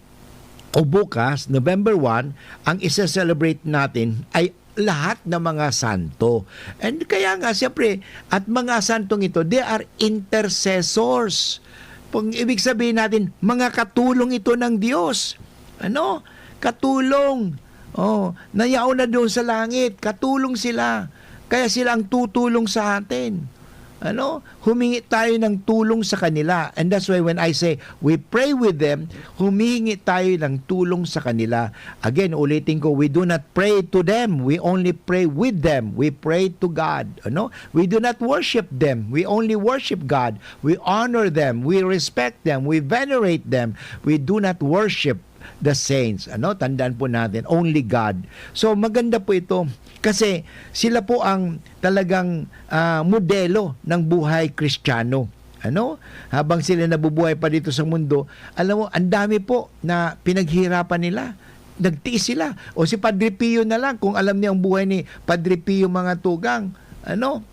o bukas, November one, ang isa-celebrate natin ay lahat ng mga santo. And kaya nga, siyempre, at mga santong ito, they are intercessors. Pag ibig sabihin natin, mga katulong ito ng Diyos. Ano? Katulong. Oh, nayaon na doon sa langit, katulong sila. Kaya sila ang tutulong sa atin. Ano? Humingi tayo ng tulong sa kanila. And that's why when I say, "We pray with them," humihingi tayo ng tulong sa kanila. Again, ulitin ko, we do not pray to them. We only pray with them. We pray to God. Ano? We do not worship them. We only worship God. We honor them. We respect them. We venerate them. We do not worship the saints. Ano? Tandaan po natin, only God. So, maganda po ito. Kasi sila po ang talagang, ah, modelo ng buhay Kristiyano. Ano? Habang sila nabubuhay pa dito sa mundo, alam mo, ang dami po na pinaghihirapan nila. Nagtiis sila. O si Padre Pio na lang, kung alam niyo ang buhay ni Padre Pio, mga tugang, ano,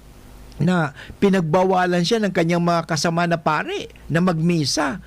na pinagbawalan siya ng kanyang mga kasama na pare na magmisa.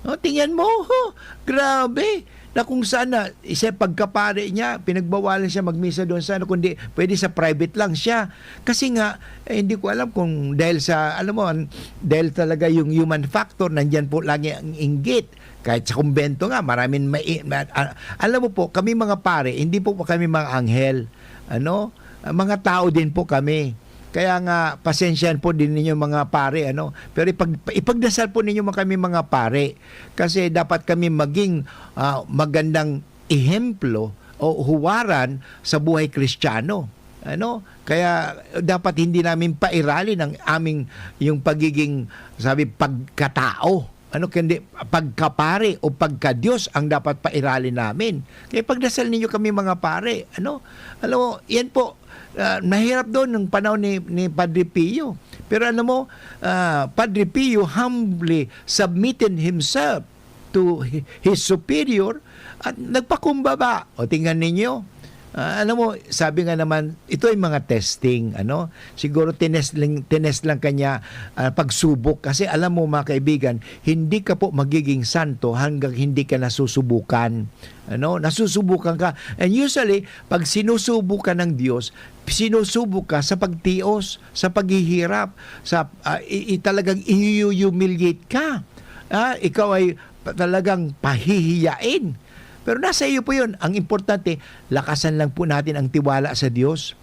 No, tingnan mo, ho, grabe. Na kung saan na, isa pagkapare niya, pinagbawalan siya magmisa doon sa ano, kundi pwede sa private lang siya. Kasi nga, eh, hindi ko alam kung dahil sa, alam mo, an-, dahil talaga yung human factor, nandyan po lagi ang inggit. Kahit sa kumbento nga, maraming mai-, ma-, a-, alam mo po, kami mga pare, hindi po kami mga anghel. Ano? Ah, mga tao din po kami. Kaya nga, pasensyahan po din ninyo, mga pare, ano? Pero ipag-, ipagdasal po ninyo mga kami, mga pare. Kasi dapat kami maging, ah, magandang ehemplo o huwaran sa buhay Kristiyano. Ano? Kaya dapat hindi namin pairalin ang aming, yung pagiging, sabi, pagkatao. Ano, kundi pagkapare o pagka-Diyos ang dapat pairalin namin. Kaya pagdasal ninyo kami, mga pare. Ano? Alam mo, yan po, ah, mahirap doon ng panahon ni, ni Padre Pio. Pero alam mo, ah, Padre Pio humbly submitted himself to hi-, his superior at nagpakumbaba. O, tingnan ninyo. Ah, alam mo, sabi nga naman, ito ay mga testing, ano? Siguro tinest lang, tinest lang kanya, ah, pagsubok. Kasi alam mo, mga kaibigan, hindi ka po magiging santo hanggang hindi ka nasusubukan. Ano? Nasusubukan ka. And usually, pag sinusubukan ng Diyos, sinusubo ka sa pagtios, sa paghihirap, sa, ah, i-, i-, talagang i-humiliate ka. Ah, ikaw ay pa-, talagang pahihiyain. Pero nasa iyo po yun. Ang importante, lakasan lang po natin ang tiwala sa Diyos.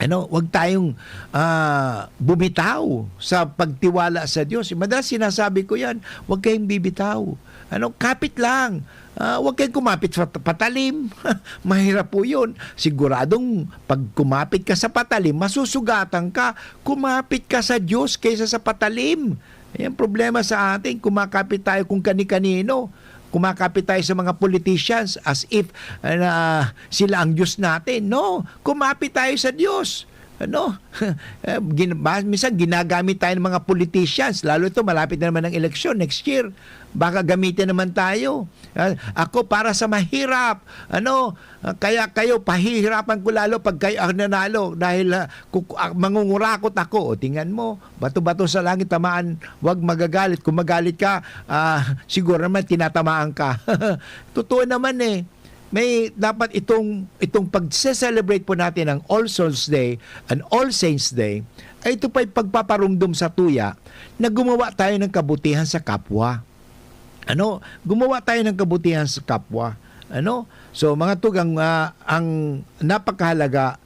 Ano, wag tayong, ah, bumitaw sa pagtiwala sa Diyos. Madalas sinasabi ko yan, "Wag kayong bibitaw. Ano, kapit lang. Ah, wag kayong kumapit sa patalim." Mahirap po yun. Siguradong pag kumapit ka sa patalim, masusugatan ka. Kumapit ka sa Diyos kaysa sa patalim. Yan problema sa atin, kumakapit tayo kung kani-kanino. Kumakapit tayo sa mga politicians as if, ah, na sila ang Diyos natin. No, kumapit tayo sa Diyos. Ano? Eh, gin-, ba-, minsan ginagamit tayo ng mga politicians, lalo ito, malapit na naman ang eleksyon next year. Baka gamitin naman tayo. Ah, ako para sa mahirap. Ano? Ah, kaya kayo, pahihirapan ko lalo pag kayo ang nanalo dahil, ah, kuku-, ah, mangungurakot ako. O, tingnan mo, bato-bato sa langit, tamaan, wag magagalit. Kung magalit ka, ah, siguro naman tinatamaan ka. Totoo naman eh. May dapat itong, itong pagse-celebrate po natin ng All Souls Day and All Saints Day, ay ito pa'y pagpaparumdom sa tuya na gumawa tayo ng kabutihan sa kapwa. Ano? Gumawa tayo ng kabutihan sa kapwa. Ano? So, mga tugang, ah, ang napakahalaga,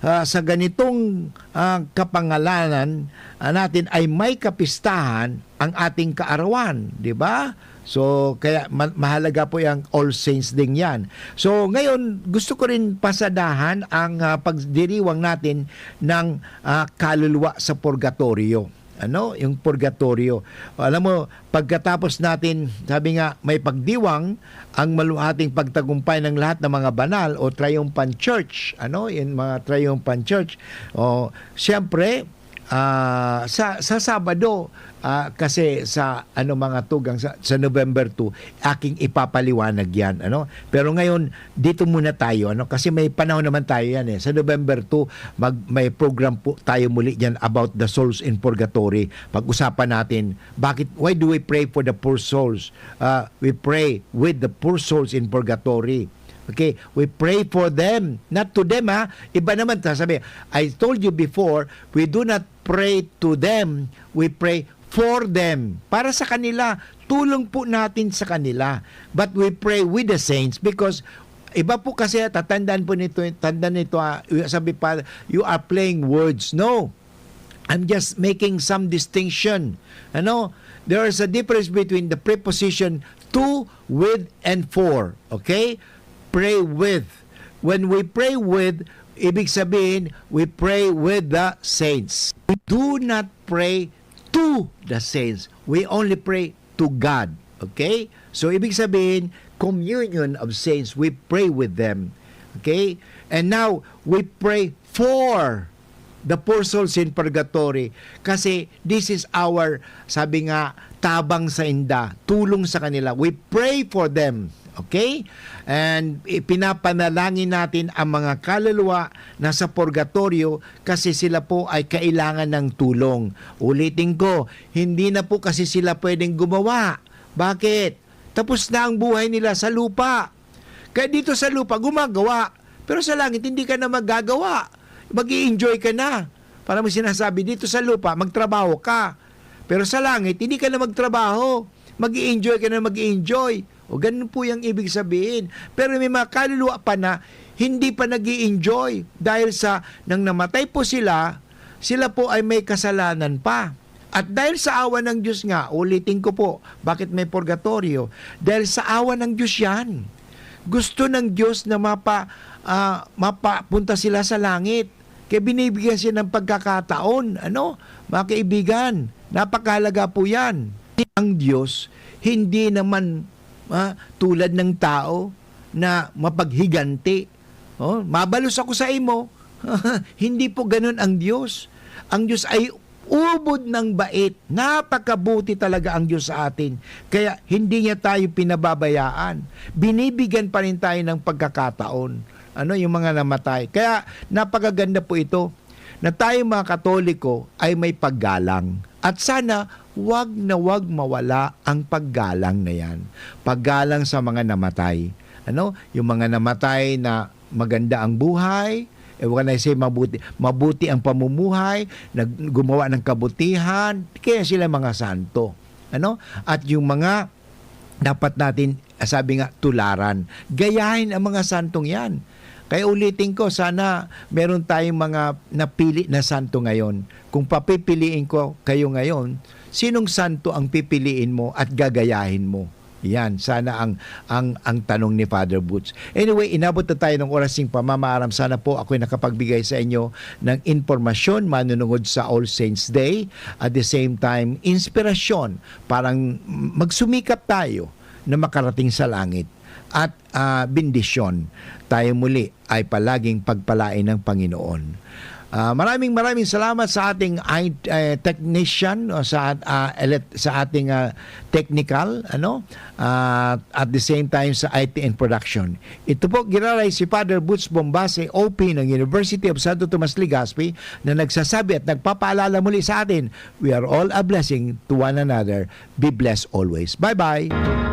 ah, sa ganitong, ah, kapangalanan, ah, natin ay may kapistahan ang ating kaarawan, di ba? So, kaya ma-, mahalaga po yung All Saints ding yan. So, ngayon, gusto ko rin pasadahan ang, ah, pagdiriwang natin ng, ah, kaluluwa sa purgatorio. Ano? Yung purgatorio. Alam mo, pagkatapos natin, sabi nga, may pagdiwang, ang maluhating pagtagumpay ng lahat ng mga banal o triumphant church. Ano? Yung mga triumphant church. O, siyempre, ah, sa, sa Sabado, ah, kasi sa, ano, mga tugang sa, sa November two, aking ipapaliwanag yan, ano? Pero ngayon, dito muna tayo, ano? Kasi may panahon naman tayo yan, eh. Sa November two, mag-, may program po tayo muli diyan about the souls in purgatory. Pag-usapan natin, bakit, why do we pray for the poor souls? Ah, we pray with the poor souls in purgatory. Okay? We pray for them, not to them, ha? Iba naman, sasabi, "I told you before, we do not pray to them, we pray for them." Para sa kanila, tulong po natin sa kanila. But we pray with the saints because Iba po kasi, tatandaan po nito, tandaan nito, ah, sabi pa, "You are playing words." No. I'm just making some distinction. Ano? There is a difference between the preposition to, with, and for. Okay? Pray with. When we pray with, ibig sabihin, we pray with the saints. We do not pray to the saints. We only pray to God. Okay? So, ibig sabihin, communion of saints. We pray with them. Okay? And now, we pray for the poor souls in purgatory. Kasi this is our, sabi nga, tabang sa inda, tulong sa kanila. We pray for them. Okay? And ipinapanalangin natin ang mga kaluluwa na sa purgatorio kasi sila po ay kailangan ng tulong. Ulitin ko, hindi na po kasi sila pwedeng gumawa. Bakit? Tapos na ang buhay nila sa lupa. Kaya dito sa lupa, gumagawa. Pero sa langit, hindi ka na magagawa. Mag-i-enjoy ka na. Para mo sinasabi, dito sa lupa, magtrabaho ka. Pero sa langit, hindi ka na magtrabaho. Mag-i-enjoy ka na, mag-i-enjoy. O, ganun po yung ibig sabihin. Pero may mga kaluluwa pa na hindi pa nag-i-enjoy dahil sa nang namatay po sila, sila po ay may kasalanan pa. At dahil sa awa ng Diyos nga, ulitin ko po, bakit may purgatorio? Dahil sa awa ng Diyos yan. Gusto ng Diyos na mapa, ah, mapapunta sila sa langit. Kaya binibigyan siya ng pagkakataon, ano, mga kaibigan, napakahalaga po yan. Ang Diyos, hindi naman, ah, tulad ng tao na mapaghiganti. Oh, mabalos ako sa imo. Hindi po ganun ang Diyos. Ang Diyos ay ubod ng bait. Napakabuti talaga ang Diyos sa atin. Kaya hindi niya tayo pinababayaan. Binibigyan pa rin tayo ng pagkakataon. Ano, yung mga namatay. Kaya napakaganda po ito na tayong mga Katoliko ay may paggalang. At sana wag na wag mawala ang paggalang na yan. Paggalang sa mga namatay. Ano? Yung mga namatay na maganda ang buhay, eh, when I say mabuti, mabuti ang pamumuhay, nag-, gumawa ng kabutihan, kaya sila mga santo. Ano? At yung mga dapat natin, sabi nga, tularan. Gayahin ang mga santong yan. Kaya ulitin ko, sana meron tayong mga napili na santo ngayon. Kung papipiliin ko kayo ngayon, sinong santo ang pipiliin mo at gagayahin mo? Yan, sana ang, ang, ang tanong ni Father Boots. Anyway, inabot na tayo ng oras ng pamamaaram. Sana po ako'y nakapagbigay sa inyo ng impormasyon manunungod sa All Saints Day. At the same time, inspirasyon. Parang magsumikap tayo na makarating sa langit. At, ah, bendisyon. Tayo muli ay palaging pagpalain ng Panginoon. Ah, maraming, maraming salamat sa ating I-, eh, technician o sa at-, ah, elet-, sa ating, ah, technical, ano, ah, at the same time sa I T and production. Ito po, giraray si Father Boots Bombase, O P ng University of Santo Tomas Legazpi, na nagsasabi at nagpapaalala muli sa atin, "We are all a blessing to one another." Be blessed always. Bye-bye!